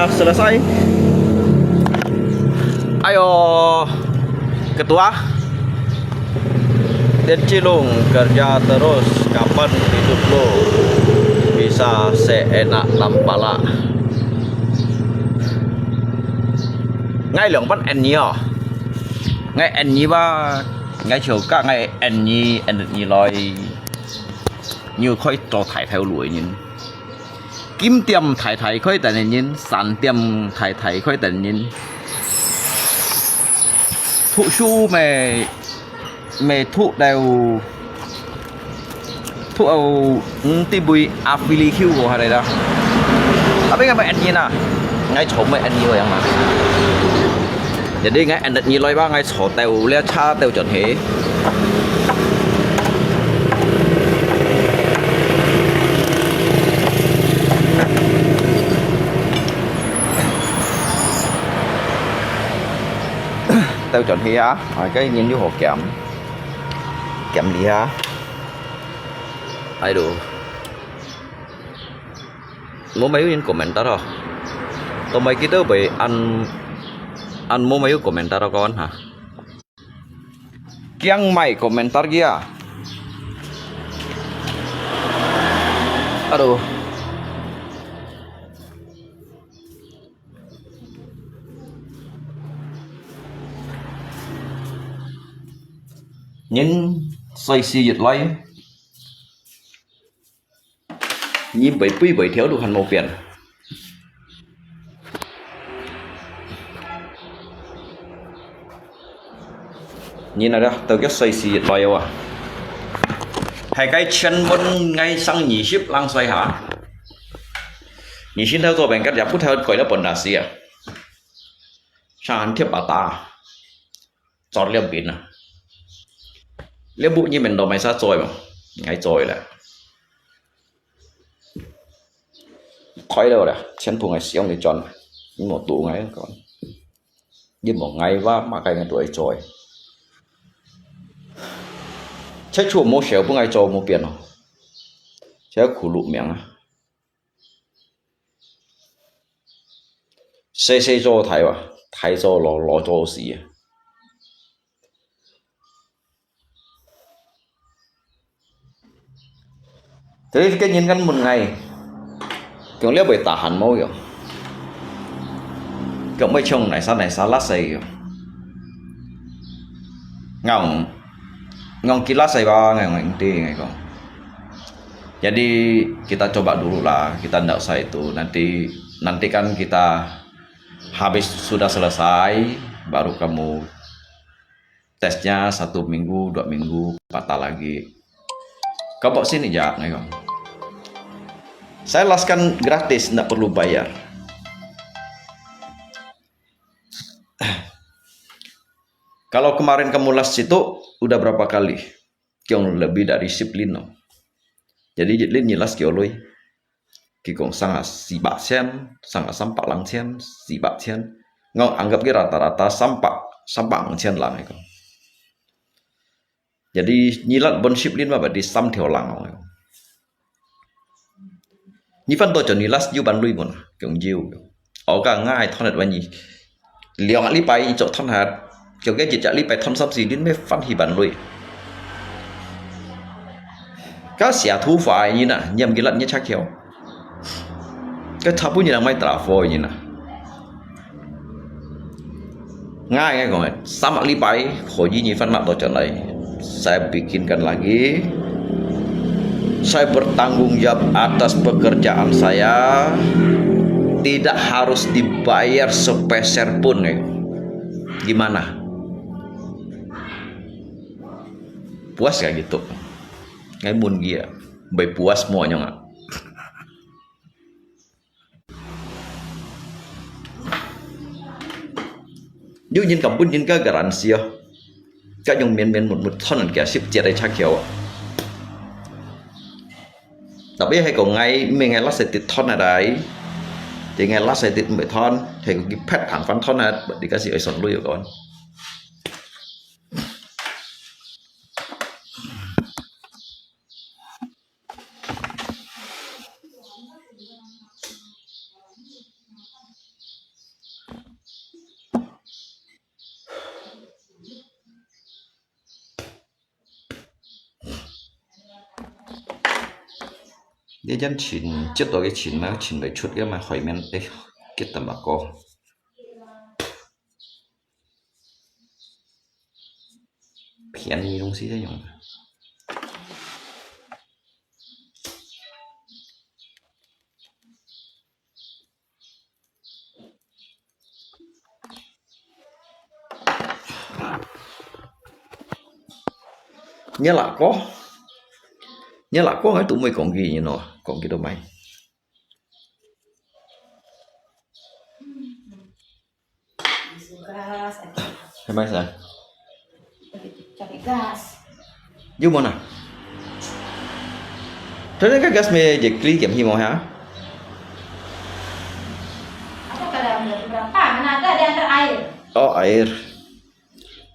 Selesai. Ayo, ketua. Dia cilung kerja terus, kapan hidup lo bisa seenak tampala. Ngai liang pan en nyi oh. Ngai en nyi ba, ngai chiu ka ngai en nyi, en nyi loi. Nyu khoi to thai thai lui nyin. Kim tiam thai thai khoi tan nyin, san tiam thai thai khoi tan nyin. Thu su me, me thu deu, thu au, ti bui a fili hiu ko ha dei da. Tapi ngai me en nyin na, ngai chom me en nyin yang na. Jadi ngai en nyin loi ba ngai cho teu le cha teu chon he. Teu chon he ah, ai cái nhìn vô hồ kiểm. Kiểm lý ha. Ai đồ. Mô mai yun komentar ho. Tao mai kita bai an an mô mai yun komentar ho kawan ha. Kiang mai komentar kia. Aduh. Nyin sai si yit lai. Nyi bai pui bai thiau lu han mô pian. Nyi na dah tau kiak sai si yit lai wa. Hai kai chen mon ngai sang nyi sip lang sai ha. Nyi sin thau zo ben kat ya pu thau koi la pon da si ya. Sang han thiap ba ta. Chọn liam pin à. Liam bu nyi men do mai sa choi ma. Ngai choi la. Khoi lo la. Chen phung ai siong ni chọn. Ni mo tu ngai kon. Ni mo ngai wa ma kai ngai tu ai choi. Che chu mo siau bu ngai choi mo pian no. Che khu lu miang à. Sê sê cho thái wa, thái cho lo lo cho si à. Thế cái nhìn ngắn một ngày. Kiong liao bai tahan mo yo. Kiong mai chong nai sa nai sa lát sai yo. Ngong ngong ki lát sai ba ngai ngong ti ngai kong. Jadi kita coba dulu lah, kita ndak usah itu. Nanti nanti kan kita habis sudah selesai, baru kamu tesnya satu minggu, dua minggu, patah lagi. Kau bawa sini aja, ngai kong. Saya laskan gratis, ndak perlu bayar. Kalau kemarin kamu las situ, udah berapa kali? Kiong lebih dari sip lin no. Jadi jit lin nyi las kiong lui. Ki kong sang a si ba chen, sang a sam pak lang chen, si ba chen. Ngong anggap ki rata-rata sam pak, sam pak ang chen lang ai kong. Jadi nyi lat bon sip lin ma ba di sam thiau lang ai kong. Nyi fan to cho nyi las yu ban lui mon, kiong jiu. Au ka ngai thon hat wa nyi. Liang li pai cho thon hat. Kiong ke jit jak li pai thon sam si lin me fan hi ban lui. Ka sia thu fa nyi na, nyiam ki lat nyi chak kiao. Ka tha pu nyi na mai tra fo nyi na. Ngai ngai kong, sama li pai, kho yi nyi fan mak to chon lai. Saya bikinkan lagi. Saya bertanggung jawab atas pekerjaan saya. Tidak harus dibayar sepeser pun, ngai. Gimana? Puas ka gitu? Ngai mun gia. Bai puas mo nyong a. Nyu nyin kam bun nyin ka garansi a. Ka nyong mien mien mut mut thon an kia sip chia dai chak hiao a. Tapi hai ko ngai me ngai last edit thon a dai. Jadi ngai last edit me thon, hai ko ki phet thang fan thon a, bật đi ka si oi son lui kon. 一陣錢，接到个錢嘛，錢來出个嘛，海綿，哎，結得嘛高。便宜東西在用的。 你阿哥，你阿哥，𠊎都毋會講佢，你喏，講佢都毋會。 係麼儕？有無啊？佢个gas乜一支減起無哈？哦，air。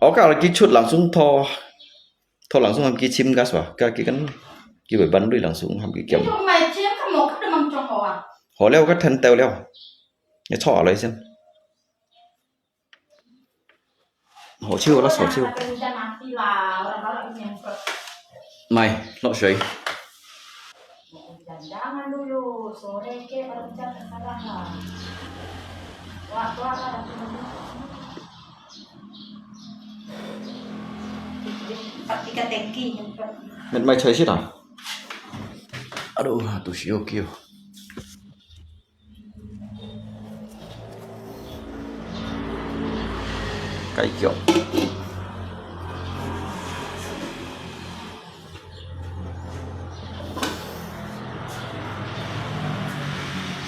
哦，kalau佢出langsung拖，拖langsung喊佢chim gas吧，佢佢kan，佢會ban lui langsung喊佢減。好了，佢聽到了，你坐下來先。 好手啦，好手。毋係，落水。毋係，毋係，吹死啦。Aduh，肚屎好噭。 雞腳。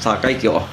煠雞腳啊！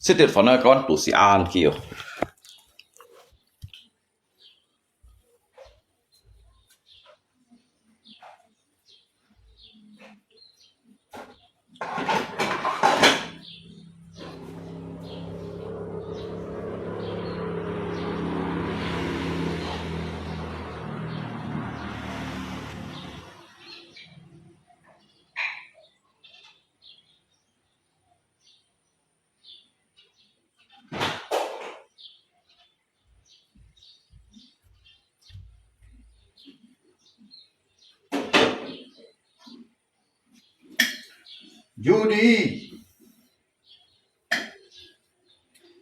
食忒飯啊，講肚屎恁噭哦。 Judi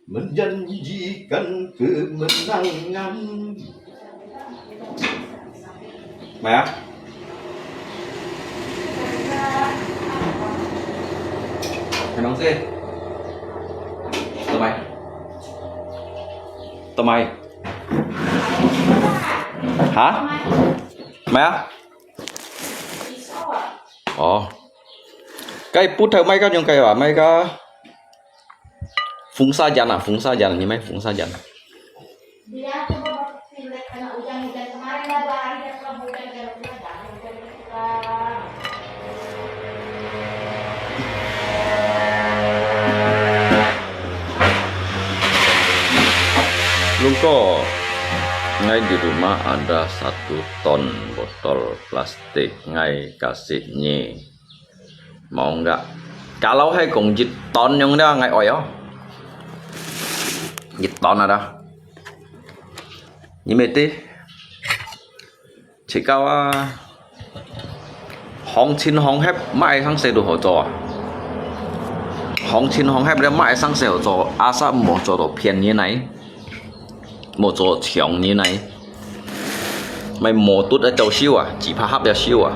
menjanjikan kemenangan. Mày à? Mày nóng gì? Tụi mày. Tụi mày. Hả? Mày à? Ồ. Cái bút thêu máy có nhung cái à, máy có phun xa dần à, phun xa dần, như máy phun xa dần. Lungko, ngai di rumah ada satu ton botol plastik ngai kasih nyi. Mau enggak? Kalau hai kong jit ton yang dah ngai oi oh. Jit ton ada. Ni mete. Chỉ có à, hong chin hong hep mãi sang xe đủ hỗ trợ à. Hong chin hong hep để mãi sang xe hỗ trợ, asa hỗ trợ đồ phiền như này. Mô cho chiông ni nai. Mai mô tut a châu siu a, chỉ pha hấp ya siu a.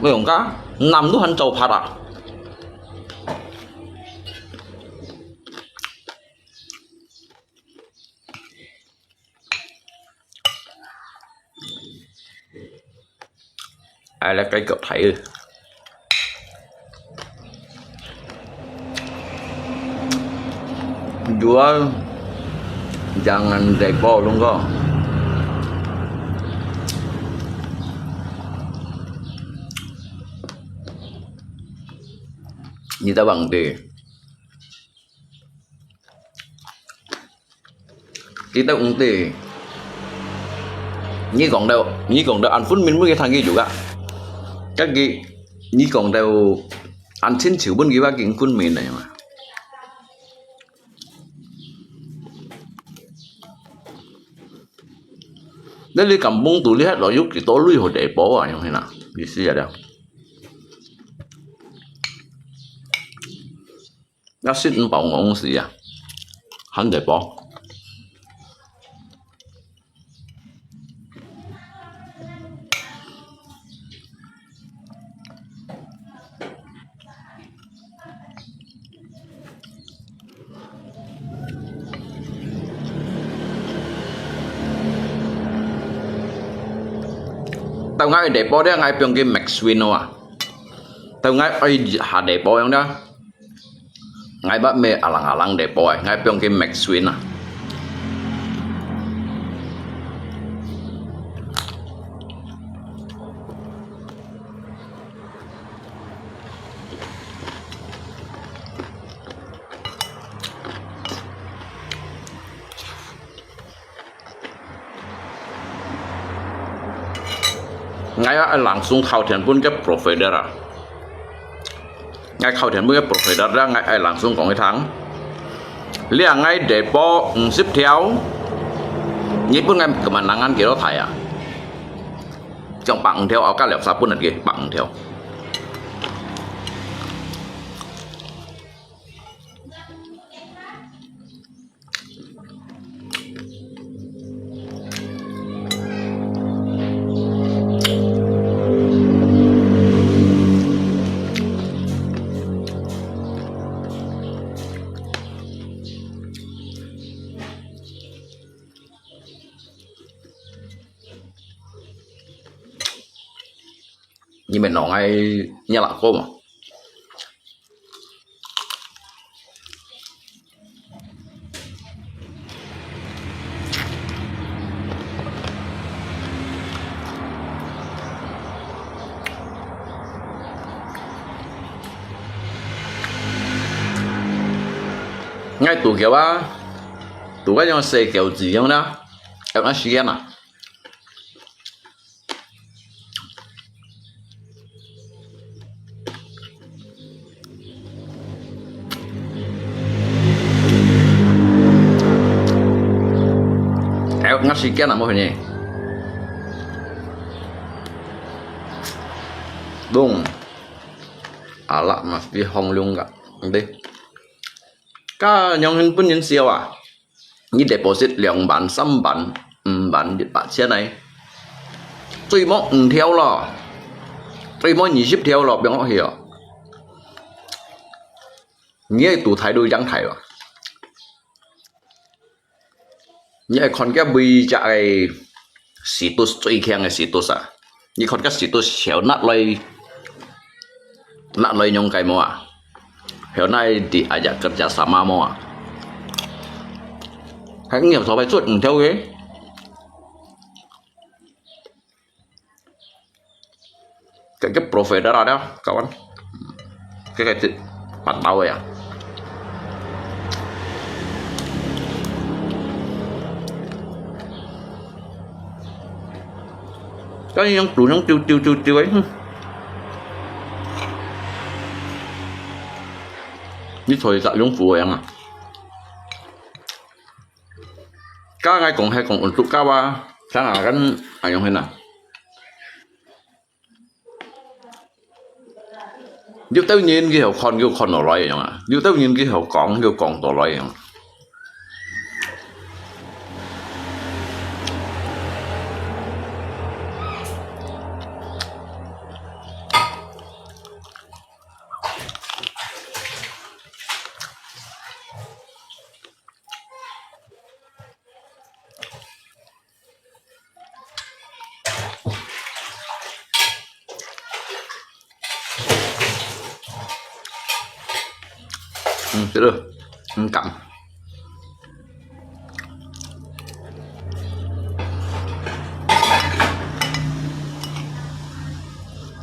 Mê yong ka, năm lú hăn châu pha a. ，I like 雞腳蹄。Jual jangan depot dong ko. Ni ta bang de. Kita ungti. Ni kong dau, ni kong dau an phun min mu ki thang ki juga. Kaki ni kong dau an chin chiu bun ki ba king phun min na ma. Nè li kampung tu li hat lo yuk ki to lui ho depot a yong hina. Ni si ya da. Nasi 'mpau ngong si ya. Han depot. Tau ngai depot dia ngai piong ki Max Win wa. Tau ngai oi ha depot yang dia. Ngai bat me alang-alang depot ai, ngai piong ki Max Win a. Ngai a langsung khau thian bun ki provider a. Ngai khau thian bun ki provider da ngai ai langsung kong ki thang. Lia ngai depot 五十條, ni bun ngai kemanangan kilo thai a. Chong 百五條 au ka liok sa bun ki 百五條. Ni me nong ai nia la ko ma. Ngai tu kiau a, tu ka yong se kiau zi yong na, kiau na si na. Ayo, ngat si kian amo hini. Dung. Ala mas di hong lung ka. Nde. Ka nyong hin pun yin siau a. Ni deposit 兩萬、三萬、五萬、一百千呢。最多五條咯，最多二十條咯，放落去哦。你愛賭大都贏大吧？你愛看佢每隻个 situs 最強个 situs 啊！你看个 situs 曉拿來，拿來用个無啊？曉拿來diajak kerjasama無啊？還有所謂做毋到个，這個 provider ada kawan。 Cái cái thịt bắt đầu vậy à? Cái nhông trụ nhông tiêu tiêu tiêu tiêu ấy. Như thôi cả nhông phủ vậy à? Cái ngay cũng hay cũng ổn tụ cao ba. Sáng à gắn à nhông hay nào? 有兜人佢好看，佢看落來樣啊；有兜人佢好講，佢講到來樣。嗯，食了，很鹹。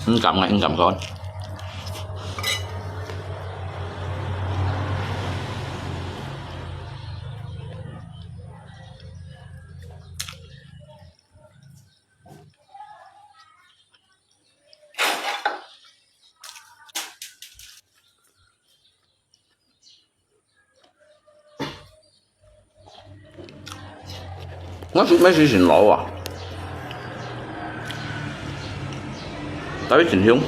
很鹹啊，很鹹口。 𠊎食麼个先老啊？但係真香。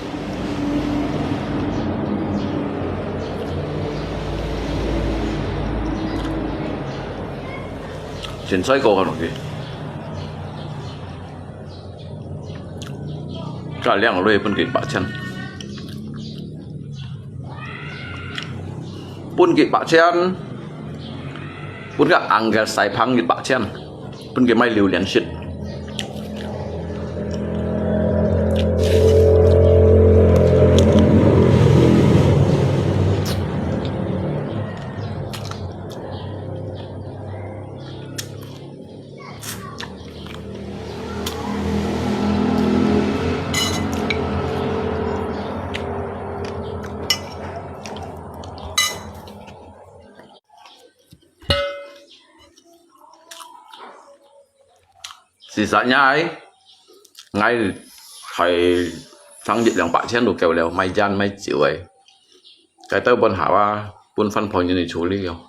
先再過下落去。 加兩粒分佢八千，分佢八千，分个紅个西餅一八千，分佢買榴槤食。 事實也係，𠊎係省一兩百千就夠了，買煙買酒个，該兜分下啊，分番婆人去處理哦。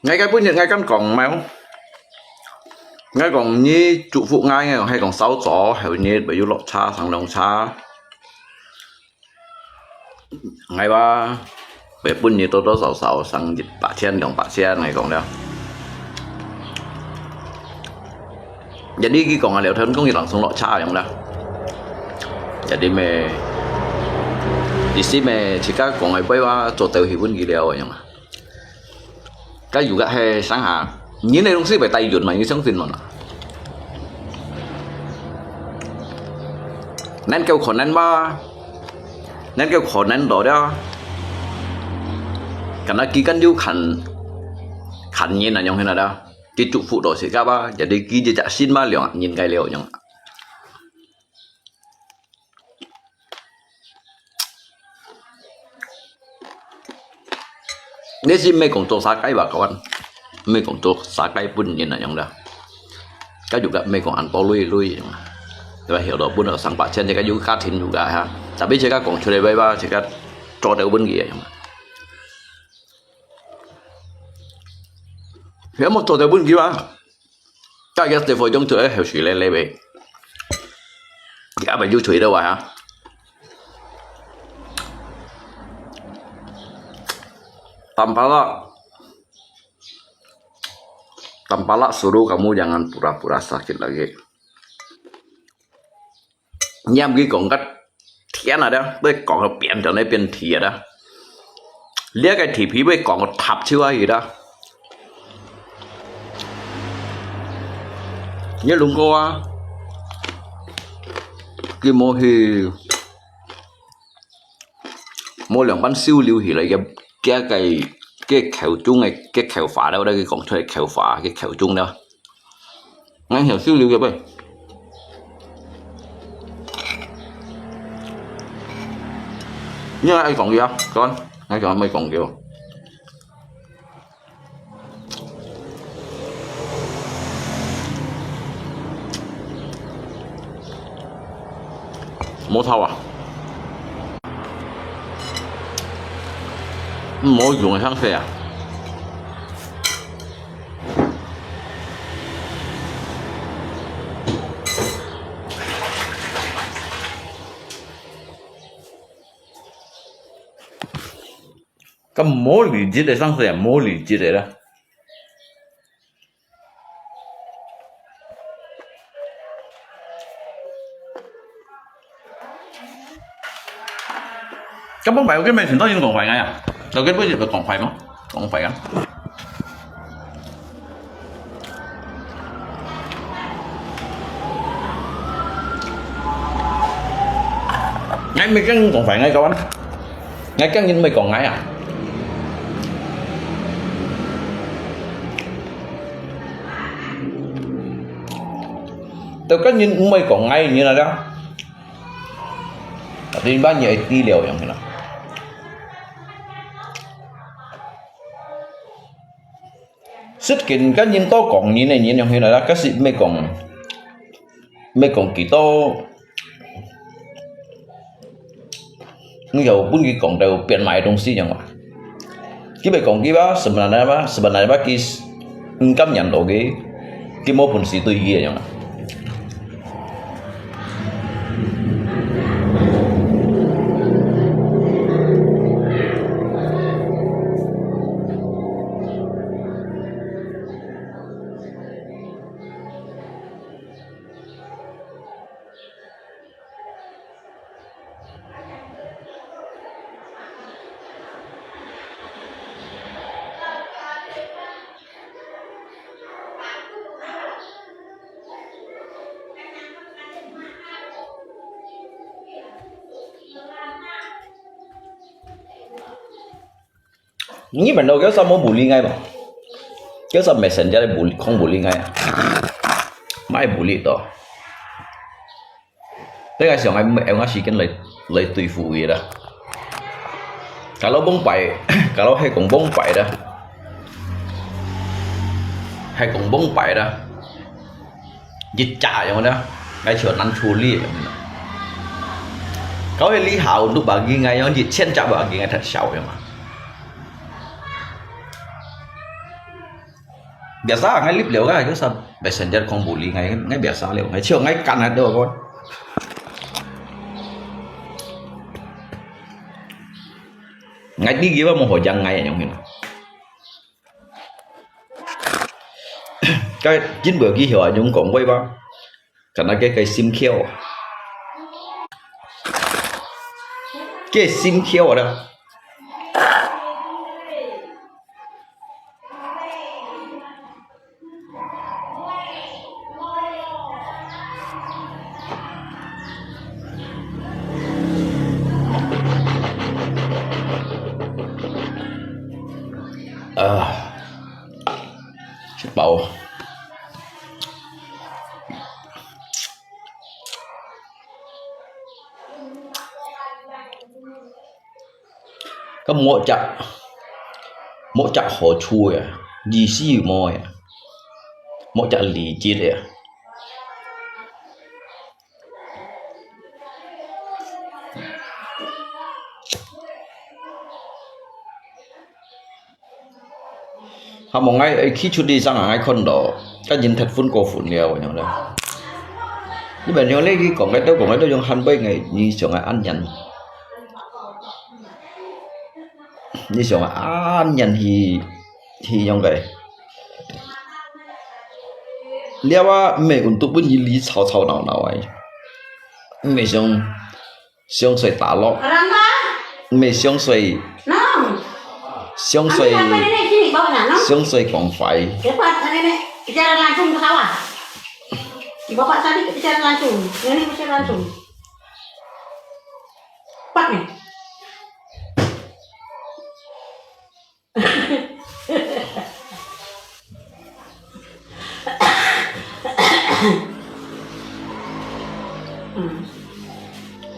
𠊎个本人𠊎敢講無？𠊎講你祝福𠊎，𠊎講係講少早，後日會有落差，上兩差。 𠊎話，會分你多多少少省一百千、兩百千，𠊎講了。Jadi佢講啊，聊天講佢人生落差樣啦。Jadi咩，意思咩，自家講个白話做到去分佢了樣啊。 該有个係想下，人个東西會帶運嘛，你相信無啦？能夠可能嗎？能夠可能到了，敢若佢敢有看，看人啊，樣形啊啦，佢祝福到自家吧，也得佢一隻心嘛，兩人个了樣。 你係毋係講做世界話講，毋係講做世界本人啊樣啦。該就个毋係講恁多累累樣啊，對吧？曉得本來上八千，這个有家庭有个哈，tapi自家講出來話，自家做到本个樣啊。有無做到本个啊？ 大家地方用出來好水咧咧呗。你阿伯就吹到啊哈。Tampalak, tampalak suruh kamu jangan pura-pura sakit lagi. 你毋好講个天啊，都會講个變到那變鐵啊。這个鐵皮會講个塌出來去啦。你攏過啊，佢無去，無兩半收留起來个，个个个口中个个口話了，佢講出來口話个口中了。 𠊎曉收留个咩？你愛講佢啊，講，𠊎講毋愛講佢哦。無臭啊？無用个香水啊？啊，無理智个，上次也無理智个啦。 該往擺有个咩情況，有講壞𠊎啊？有个不是講壞嗎？講壞啊！𠊎毋係驚講壞𠊎，各位，𠊎驚人毋係講𠊎啊！ 到今日毋會講𠊎个人來了。Tapi你班也會知了樣啦。實際今日到講人个人樣來啦，可是毋係講，毋係講幾多 你有分佢講到變賣个東西樣啊？佢會講佢吧，sebenarnya吧，sebenarnya吧，佢毋甘願落去，佢無本事對佢个樣啊。你們都叫什麼bully𠊎嘛？叫什麼Messenger个bully，空bully𠊎啊？莫bully到。這個想愛用下時間來，來對付佢啦。Kalau崩壞，kalau係講崩壞啦，係講崩壞啦。 一隻樣个，𠊎就難處理樣个。Kalau係這下untuk bagi𠊎樣，一千隻bagi𠊎忒少樣啊。Biasa，𠊎立了个，就係Messenger空bully𠊎，𠊎biasa了，𠊎就𠊎敢啊，對不？𠊎知佢無好贏𠊎樣个。 該真無技巧啊，用講話吧，敢若該，該心竅啊，該心竅啊啦。 啊，食飽。該無隻，無隻好處个，意思又無个，無隻利益个。 Hamong𠊎，𠊎去出去上啊，𠊎看到，該人忒分過分了，樣咧。你們用這句講个，都講个，都用漢白个，你想愛恁樣，你想愛恁樣去，去用个。了啊，毋係untuk分你理吵吵鬧鬧个，毋係想 想睡打落，毋係想睡，想睡，想睡講壞。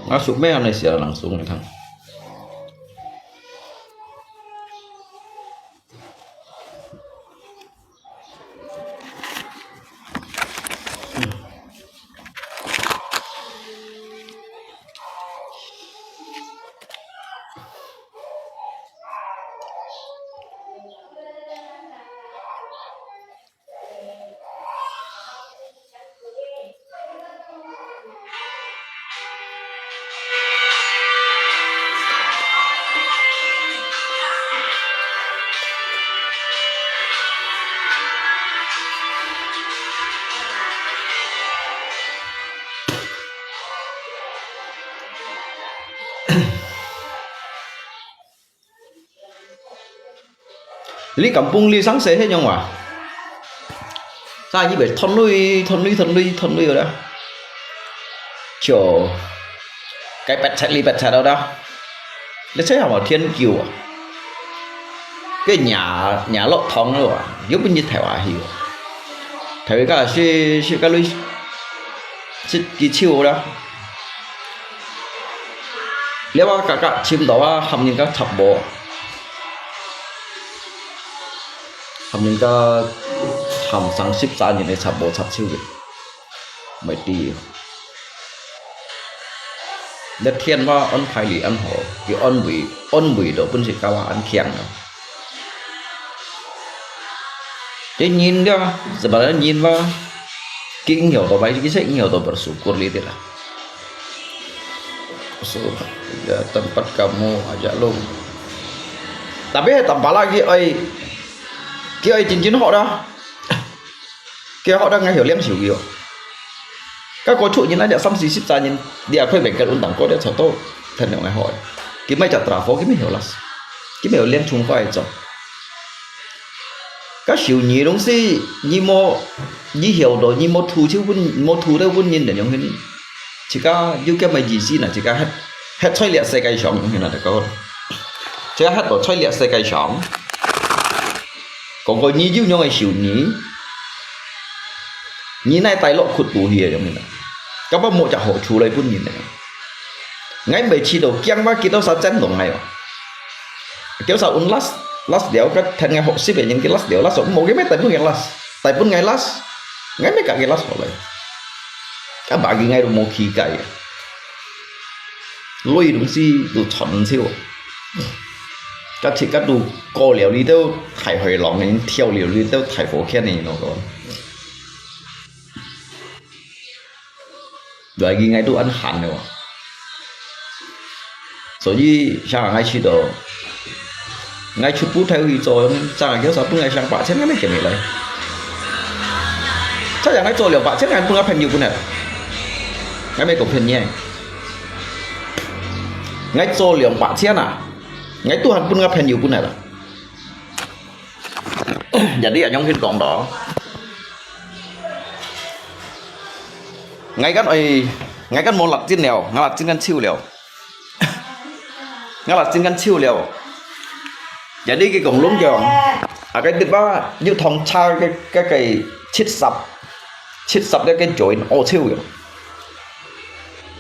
啊，熟咩？恁樣寫langsung你看。你敢分你生死係仰啊？啥以為吞淚吞淚吞淚吞淚啦？就該別切哩別切了啦。你這下無天救啊？該若若落湯了啊，又分你抬下去啊。抬回家是是該類是幾手啦。你話嘎嘎尋到啊，喊人家插播。 喊人家喊三十三年个插播插手个，毋會知。你天話安排你恁好，佢安慰安慰到本事教話恁強啊。這人个，sebab人話，佢應曉到，佢識應曉到bersyukur你啦。So, ya, tempat kamu ajak lu. Tapi tampala ki ai, ki ai cincin hok dah. Ki hok dah ngai hio liang siu yo. Ka ko chu yin aja sam si sip sa yin, dia koi bengkel undang ko dia chau to. Than ngai hok. Ki mai cha trafo, ki mai hio las. Ki mai hio liang chung fai chau. Ka siu nyi dong si, nyi mo, nyi hio do, nyi mo thu chiu bun, mo thu dau bun yin den yong hin. Chỉ có有cái mà gì gì nè, chỉ có hết, hết xoay liệt世界上，你聽得懂？只有hết到xoay liệt世界上。講過你有樣个受你，你乃大陸屈到去个樣呢？根本無隻好處來分人呢。𠊎每次都驚話幾多少戰鬥𠊎哦。幾多少un last，last了，个聽𠊎學習个人，佢last了，last無，佢咩大分𠊎last，大分𠊎last，𠊎咩甲佢last好來。 啊，bagi𠊎都無期待啊。鐳東西都賺毋少。甲自家都過了，你都大海浪，你跳了，你都大火圈呢，你講。Bagi𠊎都恁閒了啊。 所以，像𠊎試著，𠊎出步頭去做，正係叫啥分𠊎上百千，𠊎乜見你來。再讓𠊎做兩百千，𠊎分𠊎朋友分啊。𠊎乜講騙你。𠊎做兩百千啊，𠊎都還分𠊎朋友分啊啦。Jadi，恁樣去講咯。𠊎kan，哎，𠊎kan無力盡了，𠊎力盡kan少了。 𠊎啦真kan手了。Jadi佢講攏講，啊，該地方有通差个，个，个七十，七十个，个join all手了。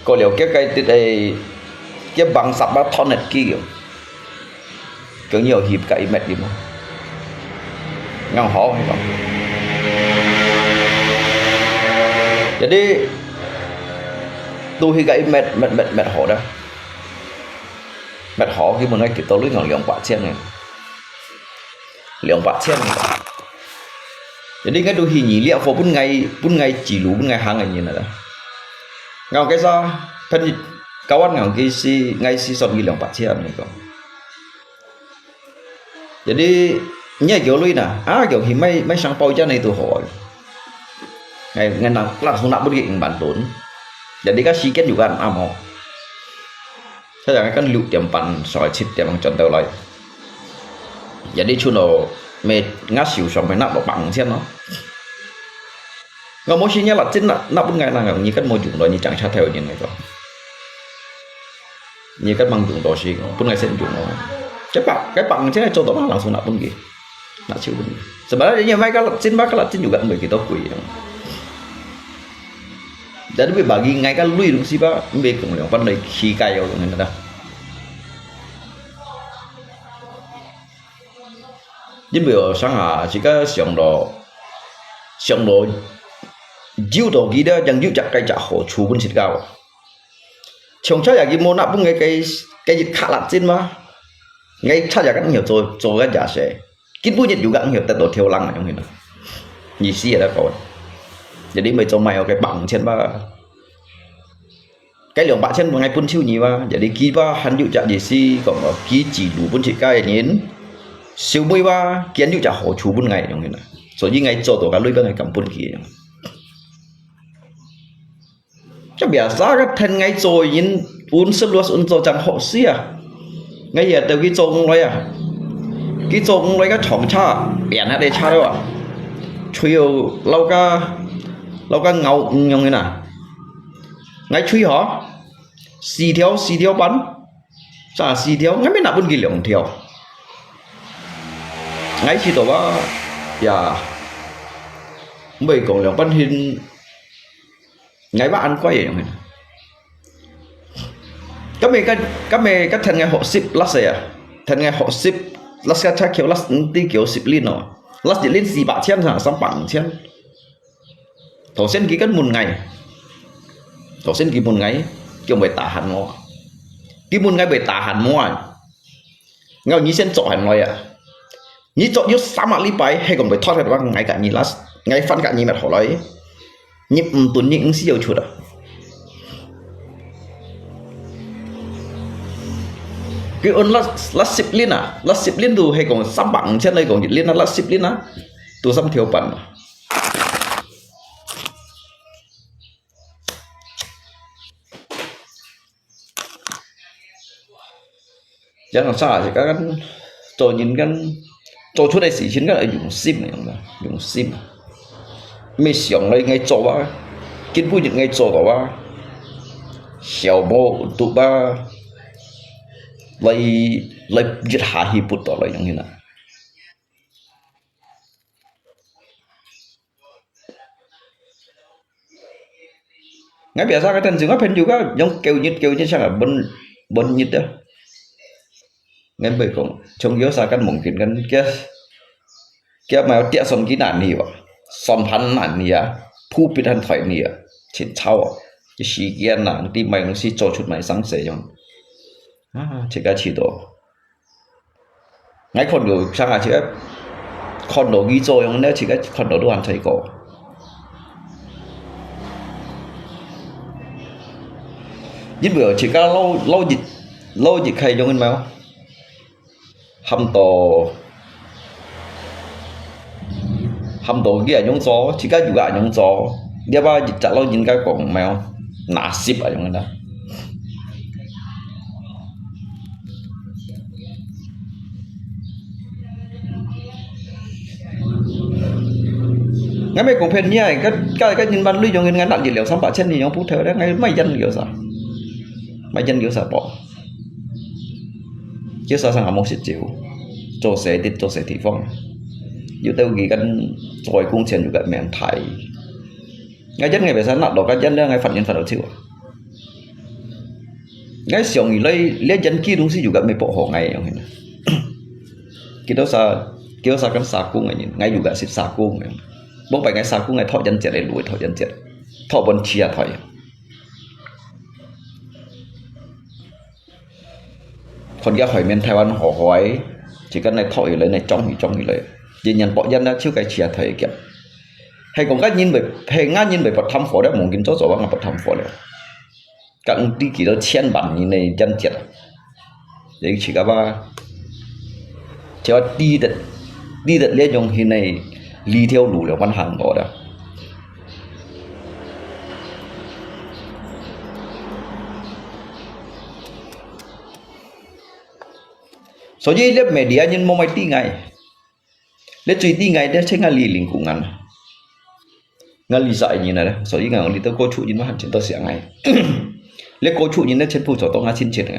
過了，个，个，个，个bangsa啊，tonnet機了。講有翕个一metr了無？硬好，佢講。Jadi，都翕个一metr，metr，metr，metr好了。 Met好，佢問𠊎幾多鐳，講兩百千呢。兩百千。Jadi𠊎都去二粒貨，分𠊎，分𠊎指路，分𠊎行个人來啦。𠊎講該啥，分你，kawan𠊎講佢係，𠊎係算佢兩百千，佢講。Jadi，你愛幾多鐳呢？啊，叫佢買，買雙包一呢都好啊。𠊎，𠊎拿，langsung拿分佢五萬盾。Jadi个時間又恁啱好。 Saya kan六點半，上七點轉到來。Jadi chun lo，每，𠊎手上面拿到百五千咯。𠊎無時間啦，真啦，拿分𠊎啦，你kan無用咯，你正車頭人來講。你kan mang用到時，分𠊎先用咯。這百，該百五千做到嘛，langsung拿分佢。 Nak siu pun. Sebenarnya nyo mai ka Latin ba, ka Latin juga ambil kita kui. Jadi bagi ngai ka lui dong si ba, ambil kong liang pan lai khi kai yo dong na da. Jadi bagi sang ha, si ka siang do, siang do, jiu do kita, jang jiu jak kai jak ho, chu pun si ka. Chong cha ya ki mo na pun ngai kai, kai ka Latin ma. Ngai cha ya kan nyo zo, zo ka ja se. Kin bu nyet juga nyo tet do thiau lang yong hin. Ni si ya da ko. Jadi mai zo mai o kai bang chen ba. Kai liang ba chen ngai pun chiu ni ba. Jadi ki ba han yu ja ni si ko ki ji lu pun chi kai nin. Siu mui ba kian yu ja ho chu pun ngai yong hin. So yi ngai zo do ka lui ba ngai kam pun ki yong. Chắc biasa ka then ngai zo yin un seluas un zo chang ho si a. Ngai ya tau ki zo ngon loi a. 佢做五來个長車，變下个車了啊，吹到老个，老个咬魚樣个呐。𠊎吹吼，四條，四條半，三四條，𠊎乜拿分佢兩條。𠊎試到啊，呀，毋會講兩半天， 𠊎話恁怪个樣个。今日个，今日个聽𠊎學習，last啊，聽𠊎學習，last个車橋，last毋知橋十輪哦，last一輪四百千啊，三百五千。頭先佢跟問𠊎，頭先佢問𠊎，叫會tahan無啊？佢問𠊎會tahan無啊？ 𠊎你先做下來啊！你做有三個禮拜，係講會脫忒話，𠊎甲你last，𠊎翻甲你乜好來。你毋蹲，你毋需要出啊！佢按last，last十輪啊，last十輪都係講三百五千來講一輪啊，last十輪啊，都三條半啊。 人生啊，係講做人講，做出來事情講愛用心个，用心。毋係想來愛做啊，今晡日愛做到啊，小無讀啊，來，來一下去不到來用心啊。 𠊎biasa个等陣，𠊎朋友个用九日九日像啊，分，分日啊。𠊎毋會講，像有啥个mungkin kan，佢，佢嘛有跌算幾難去哇，算盤難去啊，鋪筆很台去啊，真吵啊，這時間啊，你買東西做出賣生死樣。啊，這个試到。 𠊎看到像啊，自家看到佢做樣呢，自家看到都還在過。因為自家老，老一，老一開樣个嘛，喊到，喊到佢恁樣做，自家又恁樣做，你話一隻老人家講嘛，nasib啊樣个啦。 𠊎乜講騙你啊，該，該，該人萬鐳用，𠊎拿一兩三百千，你用不透咧，𠊎賣煙了啥？賣煙了啥啵？叫啥生阿毛食酒，做事的，做事地方，有兜佢跟做个工錢有个名牌。𠊎煙𠊎biasa拿落，該煙了，𠊎發煙發到臭啊！ 𠊎想起來，這煙機東西有个乜不好，𠊎樣个。佢兜啥，佢兜啥跟沙公个人，𠊎有个係沙公个。往擺𠊎沙公个托煙節个路，托煙節，托分車台。看佢海面台灣好海，就跟來托起來，來裝起裝起來，人人博煙啦，就該車台个。係講个人會，係𠊎人會不貪火了，mungkin做做啊，不貪火了。 講知幾多千萬人个煙節啊！這个自家吧，就知得，知得這種形个，這條路了，還行過了。所以這media人無愛知𠊎。 這最知𠊎，這係𠊎哩零工人。𠊎哩啥人啊，所以𠊎哩兜過去人嘛，還真多想𠊎。這過去人呢，全部做到𠊎親戚个。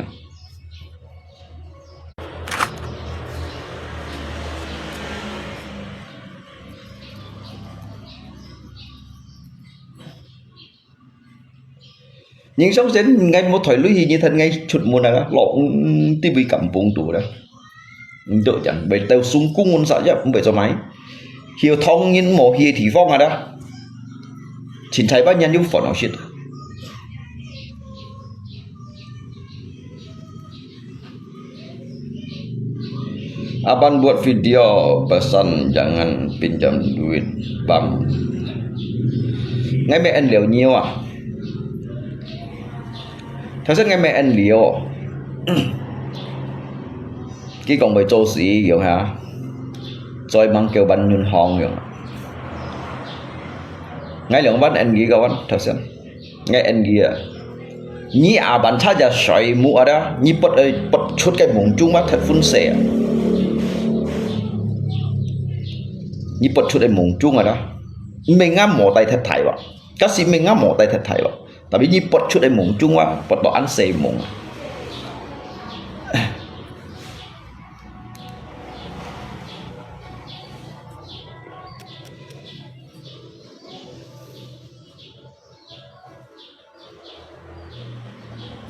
人相信，𠊎無袋鐳去，你看𠊎出門啊，落，嗯，知位kampung肚啦。毋著人，為到送公文啥也毋會做買。去唐人無去个地方啊啦。凊彩把人有煩惱事。 Abang buat video pesan jangan pinjam duit bang. Ngai meh en liau nyiu ah. Thao sen ngai meh en liau. Ki kong bai zau si yong ha. Zoi mang kêu ban nyun hong yong. Ngai liang ban en gi ka wan thao sen. Ngai en gi ah. Nyi a ban cha ja soi mu ada, nyi pot ai pot chut kai mung chung ma that phun se ah. 你發出个夢中啊啦，毋係𠊎無帶忒大哇，假使毋係𠊎無帶忒大咯，tapi你發出个夢中啊，發到恁細夢啊。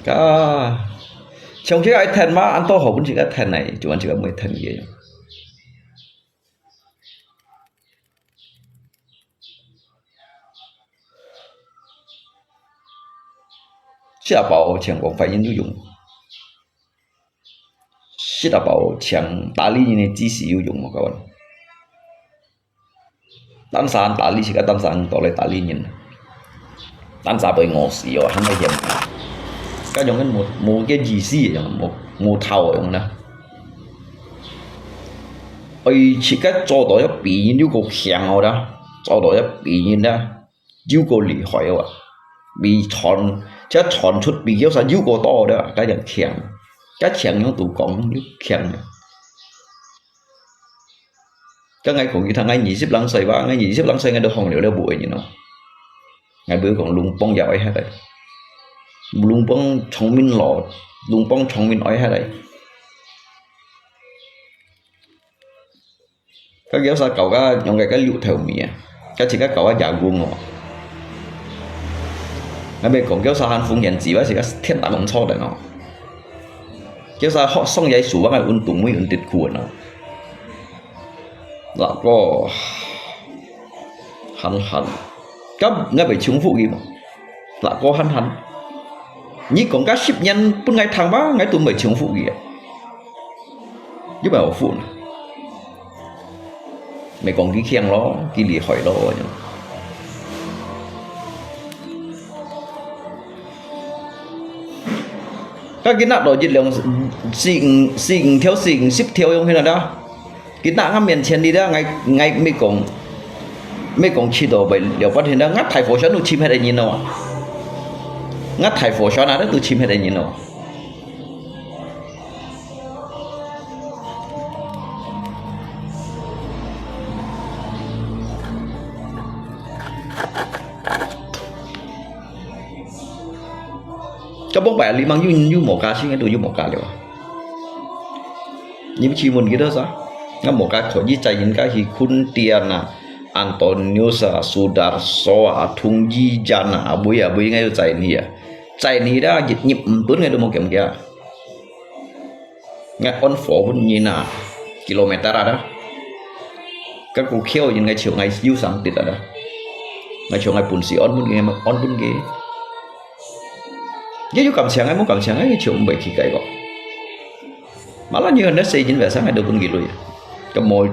啊，像這个愛聽嘛，恁多好分自家聽呢，就按自家毋會聽个。食飽請講法院有用，食飽請打理人个知識有用無？各位。 擔心打理自家，擔心到來打理人。擔心會餓死哦，還會嫌。該種人無，無个意思，無，無頭樣啦。愛自家做到一比人又過強哦啦，做到一比人啦，又過厲害哦，比傳，這傳出比較少又過多的，該種強，該強樣都講又強了。 該𠊎講佢聽，𠊎二十零歲吧，𠊎二十零歲，𠊎都放了了無个人咯。𠊎毋係講龍邦也愛下來，龍邦聰明咯，龍邦聰明愛下來。該有啥搞个用个个六頭尾啊，該自家搞个也戇哦。𠊎毋係講有啥還風險之外，自家天打龍錯的哦。有啥學上耶穌，𠊎運動會運得苦呢。 那個，閒閒，該𠊎會重複佢嘛？那個閒閒，你講該十年分𠊎聽吧，𠊎都毋會重複佢啊。又毋係我負呢，毋係講佢強咯，佢厲害咯，該佢拿到一兩四五四五條四五十條用起來啦。 佢拿𠊎面前哩啦，𠊎𠊎毋係講，毋係講去到袂了半天啦，𠊎大火船都沉忒个人咯，𠊎大火船啊都沉忒个人咯。該往擺你問有有無價錢，都有無價了啊！ 你去問佢兜啥？𠊎無介可以載人家去Kuntian啊，Antonius啊，Sudarso啊，Thung Yijan啊，阿妹阿妹，𠊎又載人去啊。載人去啦，入入毋准𠊎都無見佢啊。𠊎安火分人啊，kilometer啊啦。該股票應該像𠊎有上跌啊啦。𠊎像𠊎本事安分佢，安分佢。佢有感情，𠊎無感情，𠊎就毋會去該個。 Malah你看，那細人仔生个都分佢累，該無，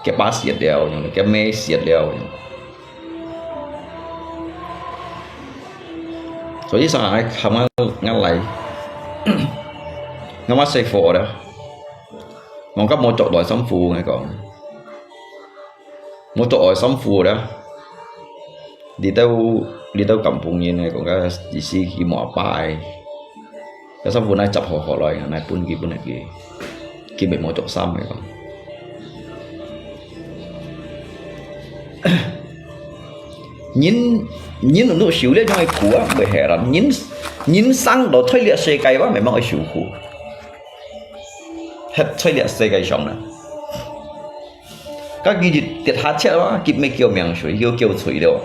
該爸死了，該姆死了。所以上海看我，我來，我嘛細貨了，我甲無著來衫褲，我講。 無著愛衫褲啦。你兜，你兜Kampung人呢，講个意思佢無阿爸个。該衫褲乃執好好來，乃分佢分佢，佢乜無著衫个講。人，人都受了種个苦啊，袂係啦。人，人生落在這世界哇，memang愛受苦。係在這世界上啦。 該佢一跌下去啊，佢乜噭命水，噭噭碎了。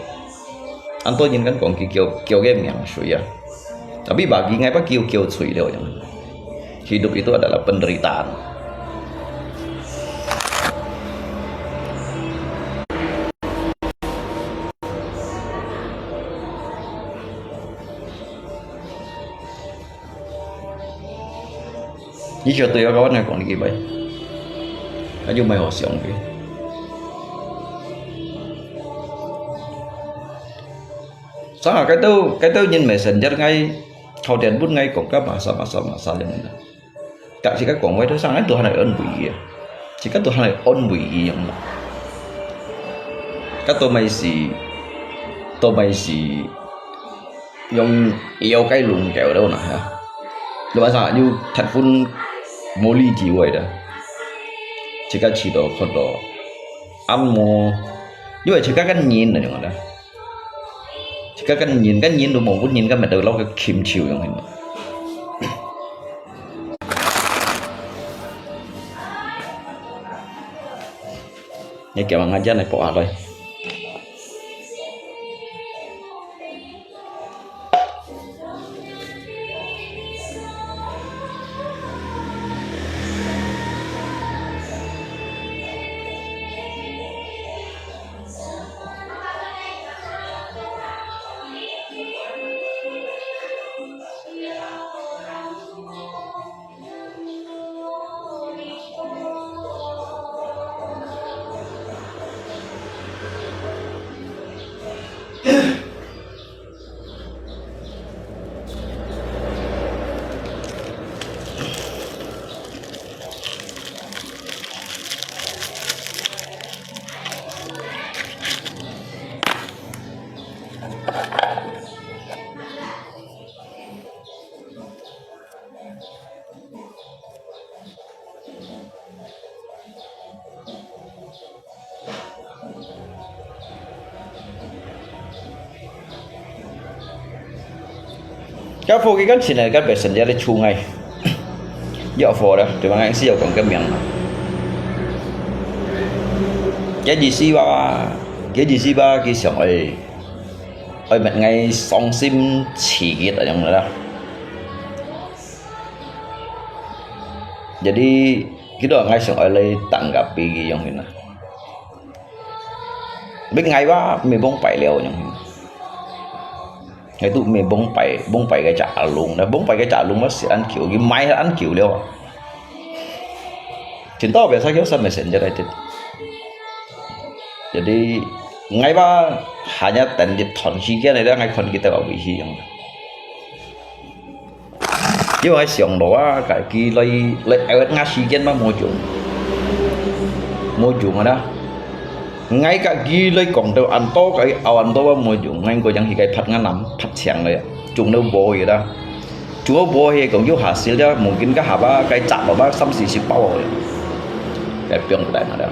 恁多人敢講佢噭，噭个命水啊。Tapi bagi𠊎，佢噭噭碎了樣。Hidup itu adalah penderitaan. 你絕對愛甲阮來講你个話，啊，又毋係好笑个。上下該兜，該兜人Messenger𠊎，敲電話𠊎講甲masa，masa，masa樣个。甲自家講話都上下都還來安慰佢啊，自家都還來安慰佢樣啦。甲都毋係，都毋係 用腰个龍狗了啦，哈。你晚上又踢分無理智慧的，自家試到看到，恁無，因為自家个人來講啦，自家个人，个人都無，本人个乜都落个禽獸樣形。你叫人家來播下來。 該伙計跟前來，該別神在該處𠊎。有伙了，對吧？𠊎係有講个名嘛。該意思吧，該意思吧，佢想愛，愛搣𠊎傷心刺激那種的啦。 Jadi，佢都𠊎想愛來tanggapi佢樣形啊。Tapi𠊎吧，乜崩壞了樣形。𠊎都乜崩壞，崩壞該隻阿龍，那崩壞該隻阿龍，𠊎死恁久，佢買恁久了啊。真到別儕叫啥物神就來得。Jadi，𠊎吧，hanya等一段時間來了，𠊎看佢兜會去樣。 因為想到啊，佢來，來awet𠊎時間嘛無用，無用啊啦。𠊎佢來講到恁多，佢拗恁多啊無用，𠊎應該將佢个拍𠊎nampak，拍青了呀，中到無去啦。中到無去講有hasil了，mungkin个下巴，佢摘落嘛三四十包了，佢放不來嘛了。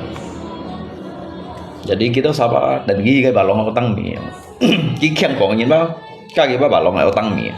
Jadi kita sabar，等佢个把lòng當面，佢強講人嘛，佢个把lòng當面。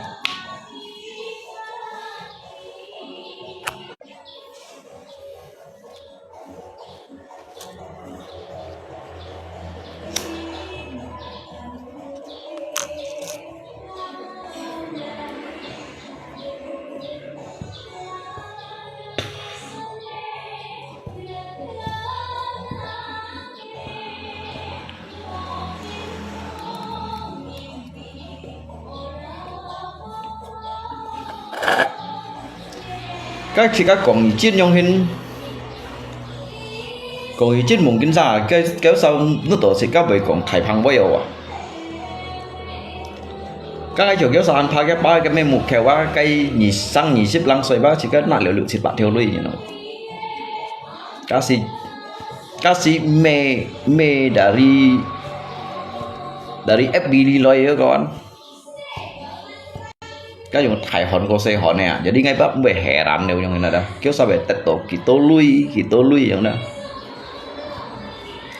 該自家講一陣樣形，講一陣mungkin啥，該，該時候你都自家會講大胖妹哦啊。該就叫啥，怕个，怕个，目口啊，該二三二十零歲吧，自家拿了六七百條女，you know。該時，該時乜，乜dari，dari F B裡來个講。 該用大漢過細漢个啊，jadi𠊎爸毋會heran了樣形啦，叫啥會得到幾多鐳，幾多鐳樣啦。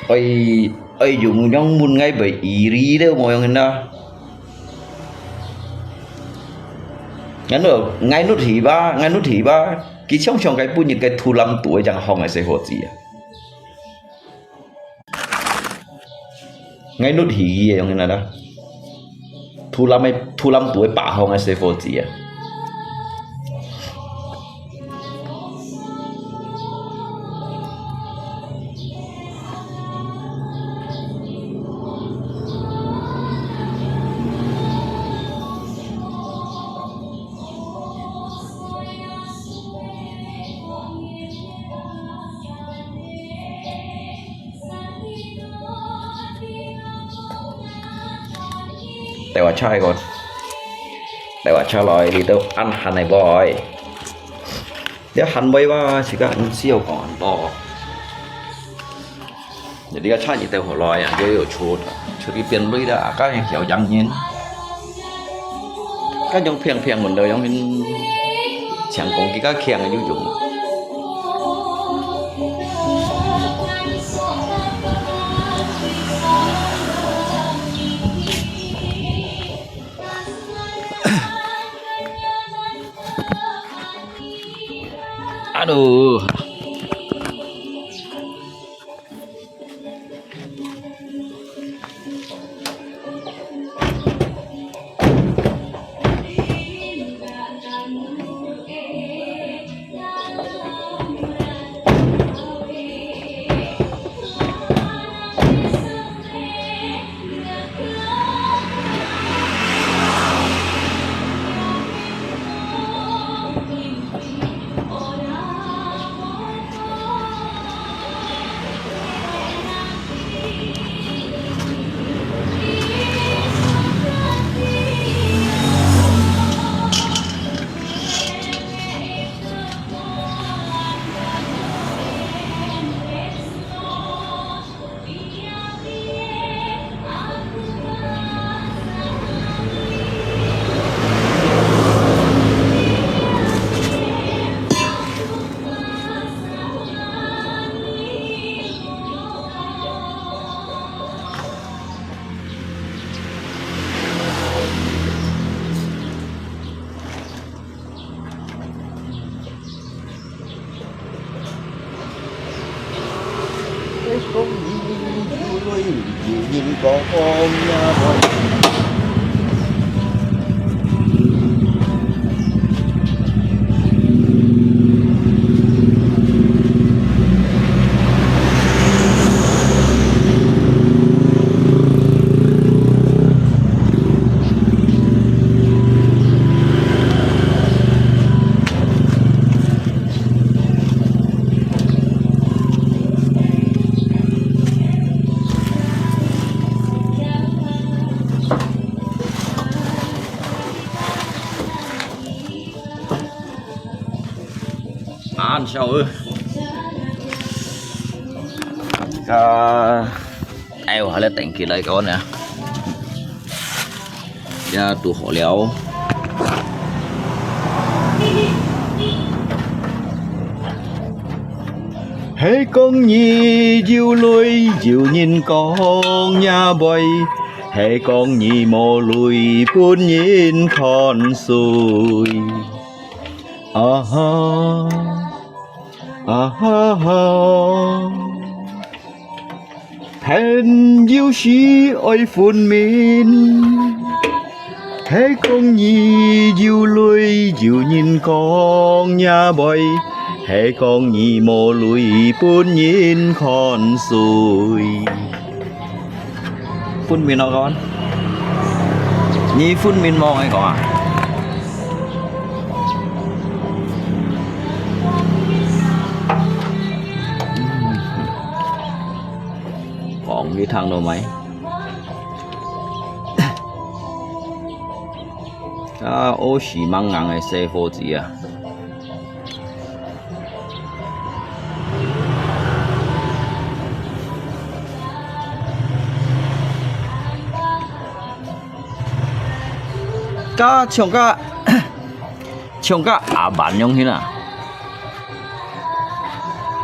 愛，愛用樣問𠊎會iri了無樣形啦。𠊎都，𠊎都提吧，𠊎都提吧，佢常常該本日該肚腩肚个正好个細伙子啊。 𠊎都提佢个樣形啦，肚腩个，肚腩肚个八項个細伙子啊。 帶我車个，帶我車來，你都恁閒个boy。你閒boy哇，自家毋需要講恁多。你个車你帶我來啊，又有出，出去變鐳了，啊，該小洋人。該種平平穩的，用強講，佢个強个有用。Aduh.啊，你笑我。啊，哎，我還在等起來搞呢。 也堵好了。係講你有淚有人講也袂，係講你無淚分人看衰。啊哈，啊哈哈。 朋友是愛分明，係講你有淚有人講也袂，係講你無淚分人看衰。分明哦，講，你分明無？𠊎講啊。 講你聽到無？啊，屙屎猛硬个細伙子啊！該像該，像該阿蠻樣形啊！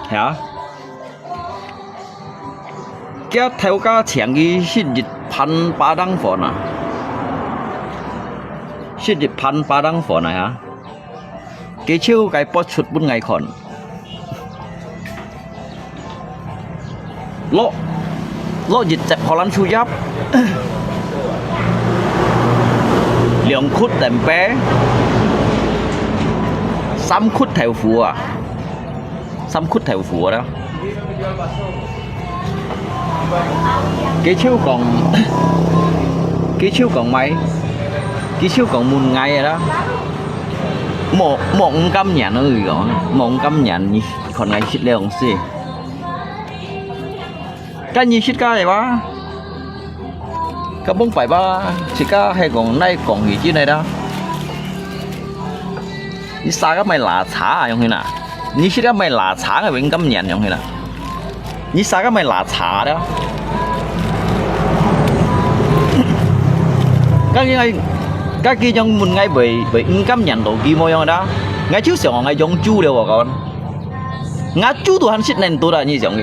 係啊！ 佢頭家請佢食一盤巴當飯啊，食一盤巴當飯啊哈！佢就該撥出分𠊎看，落落一隻荷蘭樹葉，兩窟蛋白，三窟豆腐啊！ 三窟豆腐啦。佢就講，佢就講麼个？佢就講問𠊎个啦。無，無毋甘願啊，佢講，無毋甘願，你看𠊎食了東西。 該你自家个哇？該蒙拜拜，自家係講哪講佢進來啦？你自家買拉茶啊，樣形啊？你自家買拉茶个，毋甘願樣形啊？你自家買拉茶个？該佢，該佢樣問𠊎會，會毋甘願到佢無樣啦？𠊎就想講𠊎養豬了，𠊎講，𠊎豬都還食能到啦，你想个？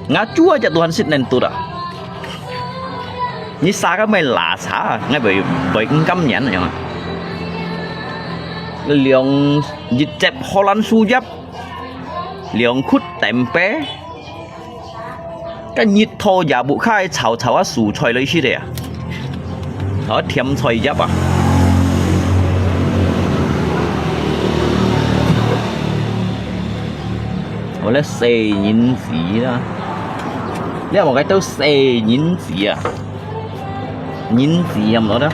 𠊎豬啊，隻都還食能到啊！你自家買拉茶，𠊎會，會毋甘願樣啊！兩一節荷蘭樹葉，兩窟tempeh，該一套也毋開，炒炒啊蔬菜類似个啊，炒甜菜葉啊。我咧細銀紙啦，你有無看到細銀紙啊？銀紙啊，毋曉得。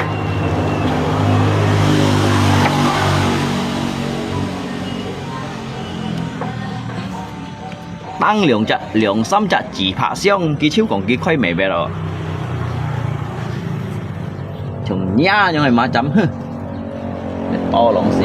當兩隻、兩三隻紙拍相，佢就講佢開咩咩咯。像你樣个馬站，哼，你包攏死。